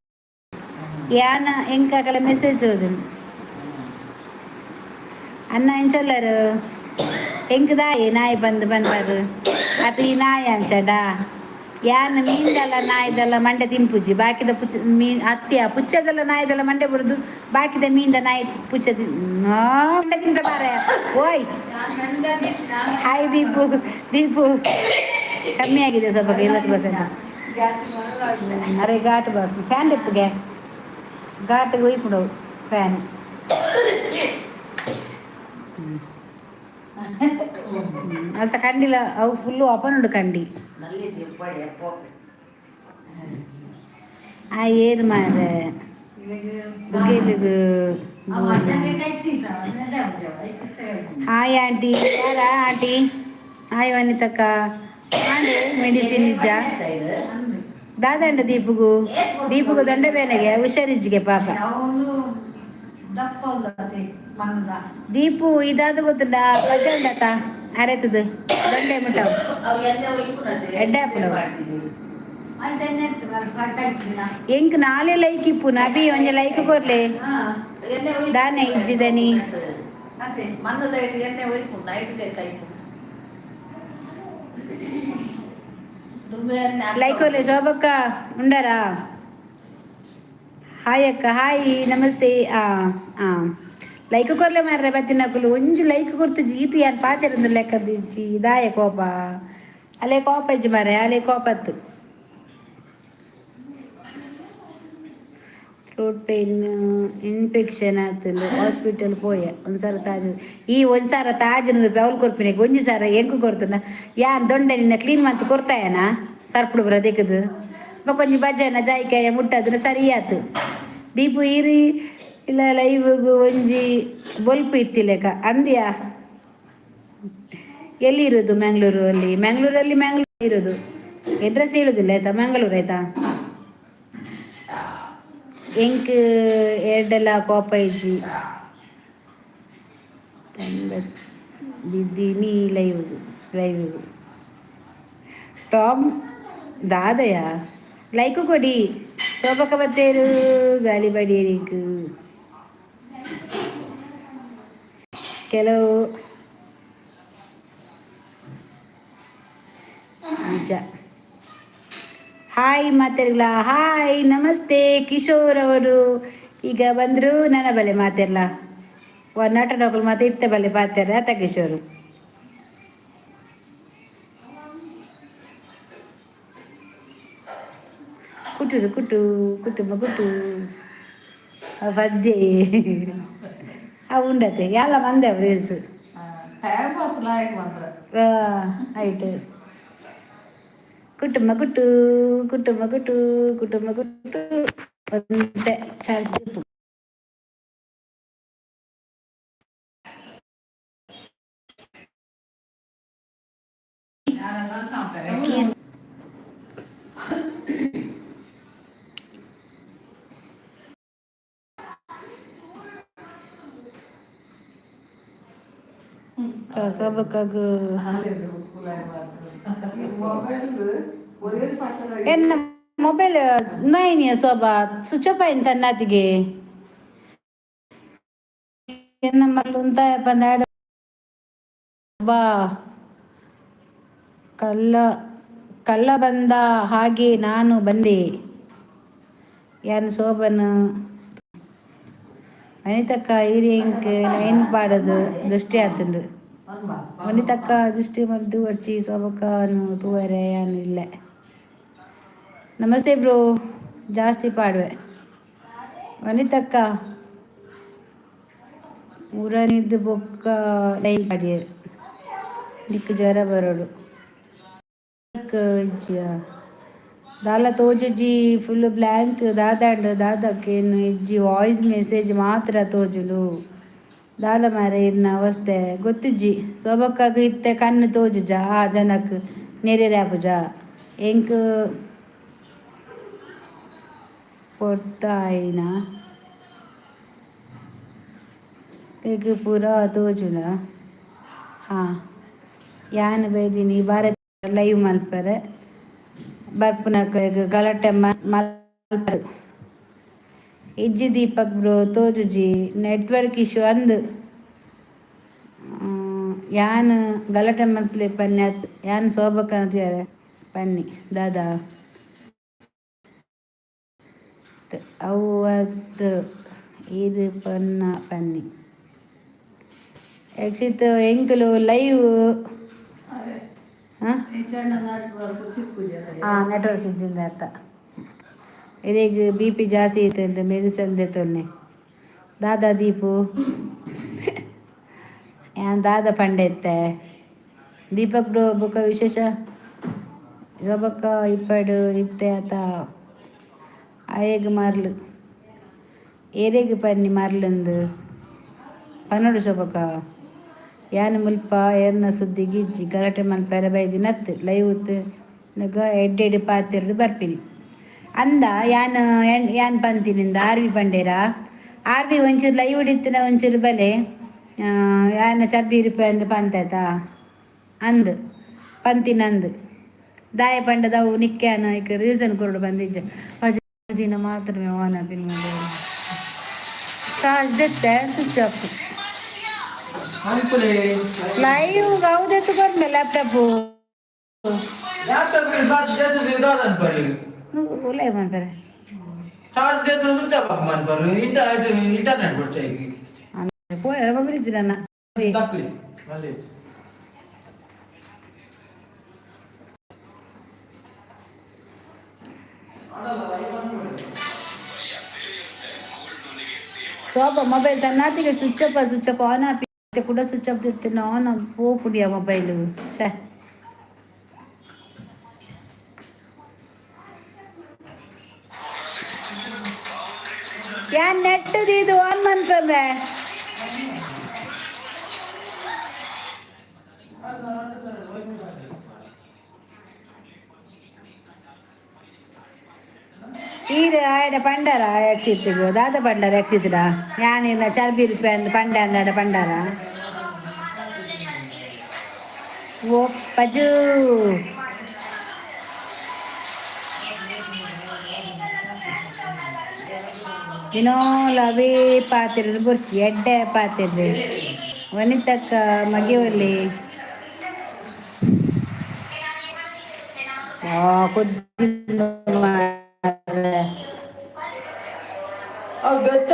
ಯಾನ ಎಂಕ ಅಕಲ ಮೆಸೇಜ್ ತೋಜುಂಡು. ಅನ್ನ ಎಂಚೊಲ್ಲರು? ಎಂಕ್ ದಾಯೆ ನಾಯಿ ಬಂದು ಪನ್ಪರು ಅತ್? ಈ ನಾಯಿ ಅಂಚಡ ಯಾನ್ ಮೀನ್ದಲ್ಲ ನಾಯಿದಲ್ಲ ಮಂಡೆ ತಿನ್ಪುಜಿ. ಬಾಕಿದ ಪುಚ್ಚ ಮೀನ್ ಅತ್ಯ ಪುಚ್ಚದಲ್ಲ ನಾಯಿದಲ್ಲ ಮಂಡೆ ಬುಡ್ದು ಬಾಕಿದ ಮೀನ್ದ ನಾಯಿ ಪುಚ್ಚ ಮಂಡೆ ತಿನ್ಪ ಮಾರೆ. ಓಯ್, ಹಾಯ್ ದೀಪು. ದೀಪು, ಕಮ್ಮಿ ಆಗಿದೆ ಸ್ವಲ್ಪ, 20%. ಅರೆ, ಘಾಟ್ ಬರ್ ಫ್ಯಾನ್ ದೆಪ್ಪುಗೆ ಘಾಟ್ ಒಯ್ಪುಂಡು ಫ್ಯಾನ್. ಅಲ್ತ ಕಂಡಿಲ, ಅವು ಫುಲ್ ಓಪನ್ ಉಂಡು ಕಂಡಿ. ಆ ಏರು ಮಾರೆ ಬುಗೇಲಿದು. Hi aunty. ಯಾರ ಆಂಟಿ? ಹಾಯ್ ವನಿತಕ್ಕ. ಆಂಡ್ ಮೆಡಿಸಿನ್ ಇಜ್ಜ ದಾದಂಡ ದೀಪುಗು? ದೀಪುಗು ದೊಂಡೆ ಬೇನೆಗೆ ಹುಷಾರಿಜ್ಜಿಗೆ ಪಾಪ. ದೀಪು, ಇದಾದ ಗೊತ್ತುಂಡ? ಪಜಂಡತ ಅರೆತದು ದೊಂಡೆ ಮುಟ್ಟವು ಎಡ್ಡೆ ಆಪುಂಡು. ಎಂಕ್ ನಾಲೆ ಲೈಕ್ ಇಪ್ಪು ನಬಿ, ಒಂಜಿ ಲೈಕ್ ಕೊರ್ಲೆ ದಾನೆ ಇಜ್ಜಿದನಿ. ಮನ್ನದ ಎಣ್ಣೆ ಒಯ್ಪುಂಡು ನೈಟ್ ಕೈಪು. ಲೈಕ್ ಕೊರ್ಲೆ. ಶೋಭಕ್ಕ ಉಂಡರಾ? ಹಾಯ್ ಅಕ್ಕ, ಹಾಯ್, ನಮಸ್ತೆ. ಆ ಆ ಲೈಕ್ ಕೊರ್ಲೆ ಮಾರ್ರೆ. ಬತ್ತಿನಕುಲು ಒಂಜಿ ಲೈಕ್ ಕೊರ್ತು ಈತು ಯಾನ್ ಪಾತೆರಂದು ಲೆಕ್ಕದಿಜ್ಜಿ. ದಾಯ ಕೋಪ? ಅಲ್ಲೇ ಕೋಪ ಇಜ್ಜಿ ಮಾರ್ರೆ, ಅಲ್ಲೇ ಕೋಪತ್ತು. ಥ್ರೋಟ್ ಪೇನ್, ಇನ್ಫೆಕ್ಷನ್ ಆತಂದು ಹಾಸ್ಪಿಟಲ್ ಪೋಯೆ. ಒಂದ್ಸಾರ ತಾಜು ಈ ಒಂದ್ಸಾರ ತಾಜು ರೂಪಾಯಿ ಅವ್ಲು ಕೊರ್ಪಿನ, ಒಂಜಿ ಸಾರ ಎಂಕು ಕೊರ್ತನ. ಯಾನ್ ದೊಂಡೆ ನಿನ್ನ ಕ್ಲೀನ್ ಮಂತ್ ಕೊರ್ತಾಯನ ಸರ್ಪುಡು ಬರ ದೇಕದು. ಬೊಕ ಒಂಜಿ ಬಜನ ಜಾಯಿಕಾಯ ಮುಟ್ಟದನ ಸರಿ ಆತು. ದೀಪು, ಈರಿ ಇಲ್ಲ ಲೈವ್ಗು ಒಂಜಿ ಬೊಲ್ಪು ಇತ್ತಿಲೆಕ ಅಂದ್ಯಾ? ಎಲ್ಲಿ ಇರೋದು? ಮ್ಯಾಂಗ್ಳೂರು ಅಲ್ಲಿ, ಮ್ಯಾಂಗ್ಳೂರಲ್ಲಿ, ಮ್ಯಾಂಗ್ಳೂರ್ ಇರೋದು. ಅಡ್ರೆಸ್ ಹೇಳುದಿಲ್ಲ ಆಯ್ತಾ? ಮ್ಯಾಂಗ್ಳೂರ್ ಆಯ್ತಾ? ಎಂಕ್ ಎರಡೆಲ್ಲ ಕೋಪ ಇಜ್ಜಿ. ಬಿದ್ದೀನಿ ಲೈವ್ ಲೈವ್. ಟಾಮ್ ದಾದಯ, ಲೈಕ್ ಕೊಡಿ. ಶೋಭಕ ಬತ್ತೇರು ಗಾಲಿ ಬಡಿಯರಿಂಕ್. ಕೆಲವು ನಿಜ. ಹಾಯ್ ಮಾತಾಡ್ಲ. ಹಾಯ್, ನಮಸ್ತೆ. ಕಿಶೋರ್ ಅವರು ಈಗ ಬಂದರು. ನನ್ನ ಬಲೆ ಮಾತಾಡ್ಲ ನಟನೊಕಲು ಮಾತ ಇತ್ತ ಬಲೆ ಪಾತಾರ ಆತ ಕಿಶೋರ್. ಕುಟು ಕುಟು ಕುಟುಂಬ ಕುಟು ಪದ್ಯ ಅವು ಉಂಡತೆ ಎಲ್ಲ ಮಂದೆ ರೀಲ್ಸ್. ಟೈಮ್ ಪಾಸ್ ಲಾಯಕ್ ಮಾತ್ರ. ಆಯ್ತು. ಕುಟುಂಬ ಕುಟು ಕುಟುಂಬ ಕುಟು ಕುಟುಂಬ ಕುಟು ಒಂತೆ ಚಾರ್ಜ್. ಸಬಕ್ಕಾಗ. ಎನ್ನ ಮೊಬೈಲ್ ನೈನ್ ಶೋಭಾ ಸ್ವಿಚ್ ಆಫ್ ಆಯ್ತು ತನ್ನಾತಿಗೆ. ಎನ್ನ ಮಲ್ಲು ಪಂದಾಡ ಬಾ. ಕಲ್ಲ ಕಳ್ಳ ಬಂದ ಹಾಗೆ ನಾನು ಬಂದೆ. ಯಾನ್ ಶೋಭನ್. ವನಿತಕ್ಕ, ಈರ್ ಲೈನ್ ಪಾಡದು ದೃಷ್ಟಿ ಆತುಂಡು. ವನಿತಕ್ಕ ದೃಷ್ಟಿ ಮದ್ದು ವಚ್ಚಿ ಶೋಭಕ್ಕ ತೂವರೆ ಯಾನ್ ಇಲ್ಲ. ನಮಸ್ತೆ ಬ್ರೋ. ಜಾಸ್ತಿ ಪಾಡುವೆ ವನಿತಕ್ಕ. ಊರನಿದ್ದು ಬೊಕ್ಕ ಲೈನ್ ಪಾಡಿಯರ್. ನಿಕ್ ಜ್ವರ ಬರೋಡು ಇಜ್ಜಿಯ ದಾಲ ತೋಜುಜಿ. ಫುಲ್ ಬ್ಲ್ಯಾಂಕ್ ದಾದಾಂಡ್ ದಾದಕ್ಕೇನು ಇಜ್ಜಿ. ವಾಯ್ಸ್ ಮೆಸೇಜ್ ಮಾತ್ರ ತೋಜುಂಡು. ದಾಲ ಮಾರೆ ಇರ್ನ ಅವಸ್ಥೆ ಗೊತ್ತಿಜ್ಜಿ. ಸೊಬಕ್ಕಾಗ ಇತ್ತೆ ಕಣ್ಣು ತೋಜುಜ. ಆ ಜನಕ್ ನೆರೆ ಆಪುಜ. ಎಂಕ್ ಪೊರ್ತಾಯಿನ ತೆಗ್ ಪೂರ ತೋಜುಂಡ. ಹಾಂ, ಯಾನ್ ಬೈದಿನಿ ಭಾರತ್ ಲೈವ್ ಮಲ್ಪರೆ ಬರ್ಪುನಕ್ಲೆಗ್ ಗಲಾಟೆ ಮಲ್ಪರೆ ಇಜ್ಜಿ. ದೀಪಕ್ ಬ್ರೋ, ತೋಜುಜಿ, ನೆಟ್ವರ್ಕ್ ಇಶ್ಯೂ ಅಂದ್. ಯಾನ್ ಗಲಾಟೆ ಮಲ್ಪಲೆ ಪನ್ನಿ ಅತ್. ಯಾನ್ ಶೋಭಕ್ಕ ಪನ್ನಿ ದಾದಾ ಅವು ಅತ್, ಈರ್ ಪನ್ನ ಪನ್ನಿ. ಯಕ್ಷಿತ್ ಎಂಕುಲು ಲೈವ್. ಹಾಂ, ನೆಟ್ವರ್ಕ್ ಇಜ್ಜಿಂದ ಅರ್ಥ. ಇದೀಗ ಬಿಪಿ ಜಾಸ್ತಿ ಐತೆ, ಮೆಡಿಸನ್ ದೆತೊನ್ನೆ. ದಾದಾ ದೀಪು, ಯಾನ್ ದಾದ ಪಂಡೆ ಇತ್ತೆ ದೀಪಕ್ ಬ್ರೋ? ಬೊಕ ವಿಶೇಷ ಶೋಭಕ್ಕ ಇಪ್ಪಡು ಇತ್ತೆ ಆತ ಆಯೆಗ್ ಮರ್ಲ್ ಏರೆಗ್ ಪನ್ನಿ ಮರ್ಲಂದು ಪನೊಡು ಶೋಭಕ್ಕ. ಯಾನ್ ಮುಲ್ಪ ಏರ್ನ ಸುದ್ದಿಗ್ ಇಜ್ಜಿ. ಗಲಾಟೆ ಮಲ್ಪೆರೆ ಬೈದಿನತ್ತ್. ಲೈವ್ ನಗ ಎಡ್ಡೆಡ್ ಪಾತೆರ್ದ್ ಬರ್ಪಿನಿ ಅಂದ. ಯಾನ್ ಯಾನ್ ಪಂತಿನಿಂದ ಆರ್ವಿ ಪಂಡೇರ. ಆರ್ವಿ ಒಂಚೂರು ಲೈವ್ ಇತ್ತಿನ ಒಂಚೂರು ಬಲೆ. ಯಾನ ಚಬ್ಬಿ ರೂಪಾಯಿ ಅಂದ್ ಪಂತಾಯ್ತಾ ಅಂದ್ ಪಂತಿನಂದ್. ದಾಯ ಪಂಡದವು ನಿಕ್ಯಾನ ಐಕ್ ರೀಸನ್ ಕೊರಡು ಬಂದಿಜ್ಜ. ದಿನ ಮಾತ್ರಮೇ ಆನ್ ಆಪಿನ ಮೊಬೈಲ್. ಚಾರ್ಜ್ ದೆತ್ತೆ, ಸ್ವಿಚ್ ಆಫ್. ಲೈವ್ ಹೌದೆತ್ತು ಕೊರ್ಮೆ ಲ್ಯಾಪ್ಟಾಪ್. ಲ್ಯಾಪ್ಟಾಪ್ ಲೈವ್ ಮನ್ಪರೆ. ಚಾರ್ಜ್ ದೇತ್ರ ಸ್ವಿಚ್ ಆಫ್ ಮನ್ಪರು. ಇಂಟರ್ನೆಟ್ ಬೊಡ್ಚಿ. ಪೋಯ ಮೊಬೈಲ್ ನನ್ನ. ತಕ್ಲಿ ಮಲ್ಲಿ. ಶೋಭಾ ಮೊಬೈಲ್ ತನ್ನಾತಿಗೆ switch off, switch off on ಆಪಿ ಕೂಡ ಸ್ವಿಚ್ ಆಫ್ ಇರ್ತೀನಿ ಆನ್ ಪೋಪುಡಿಯ ಮೊಬೈಲ್. ಶೇ ಯಾನ್ ನೆಟ್ ಇದು ಆನ್ ಮನ್ಪಂಬೆ. ಈರ್ ಆಯಡ ಪಂಡಾರ ಯಕ್ಷಿತ್ತಿಗು ದಾದ ಪಂಡಾರ ಯಕ್ಷಿತ್ರ. ಯಾನಿಲ್ಲ ಚರ್ಬಿ ರೂಪಾಯಿ ಅಂದ್ ಪಂಡ ಅಂದಾಡ ಪಂಡಾರ. ಓ ಪಜು. ದಿನೋಲ ಅವೇ ಪಾತೆರ ಬೊರ್ಚಿ, ಎಡ್ಡೆ ಪಾತೆರ್ರೆ. ವನಿತಕ್ಕ ಮಗೆ ಒಲ್ಲೆ ಕೊಜ್ಜಿ ಮಾರ್ರೆ. ಅವು ಬೆಚ್ಚ.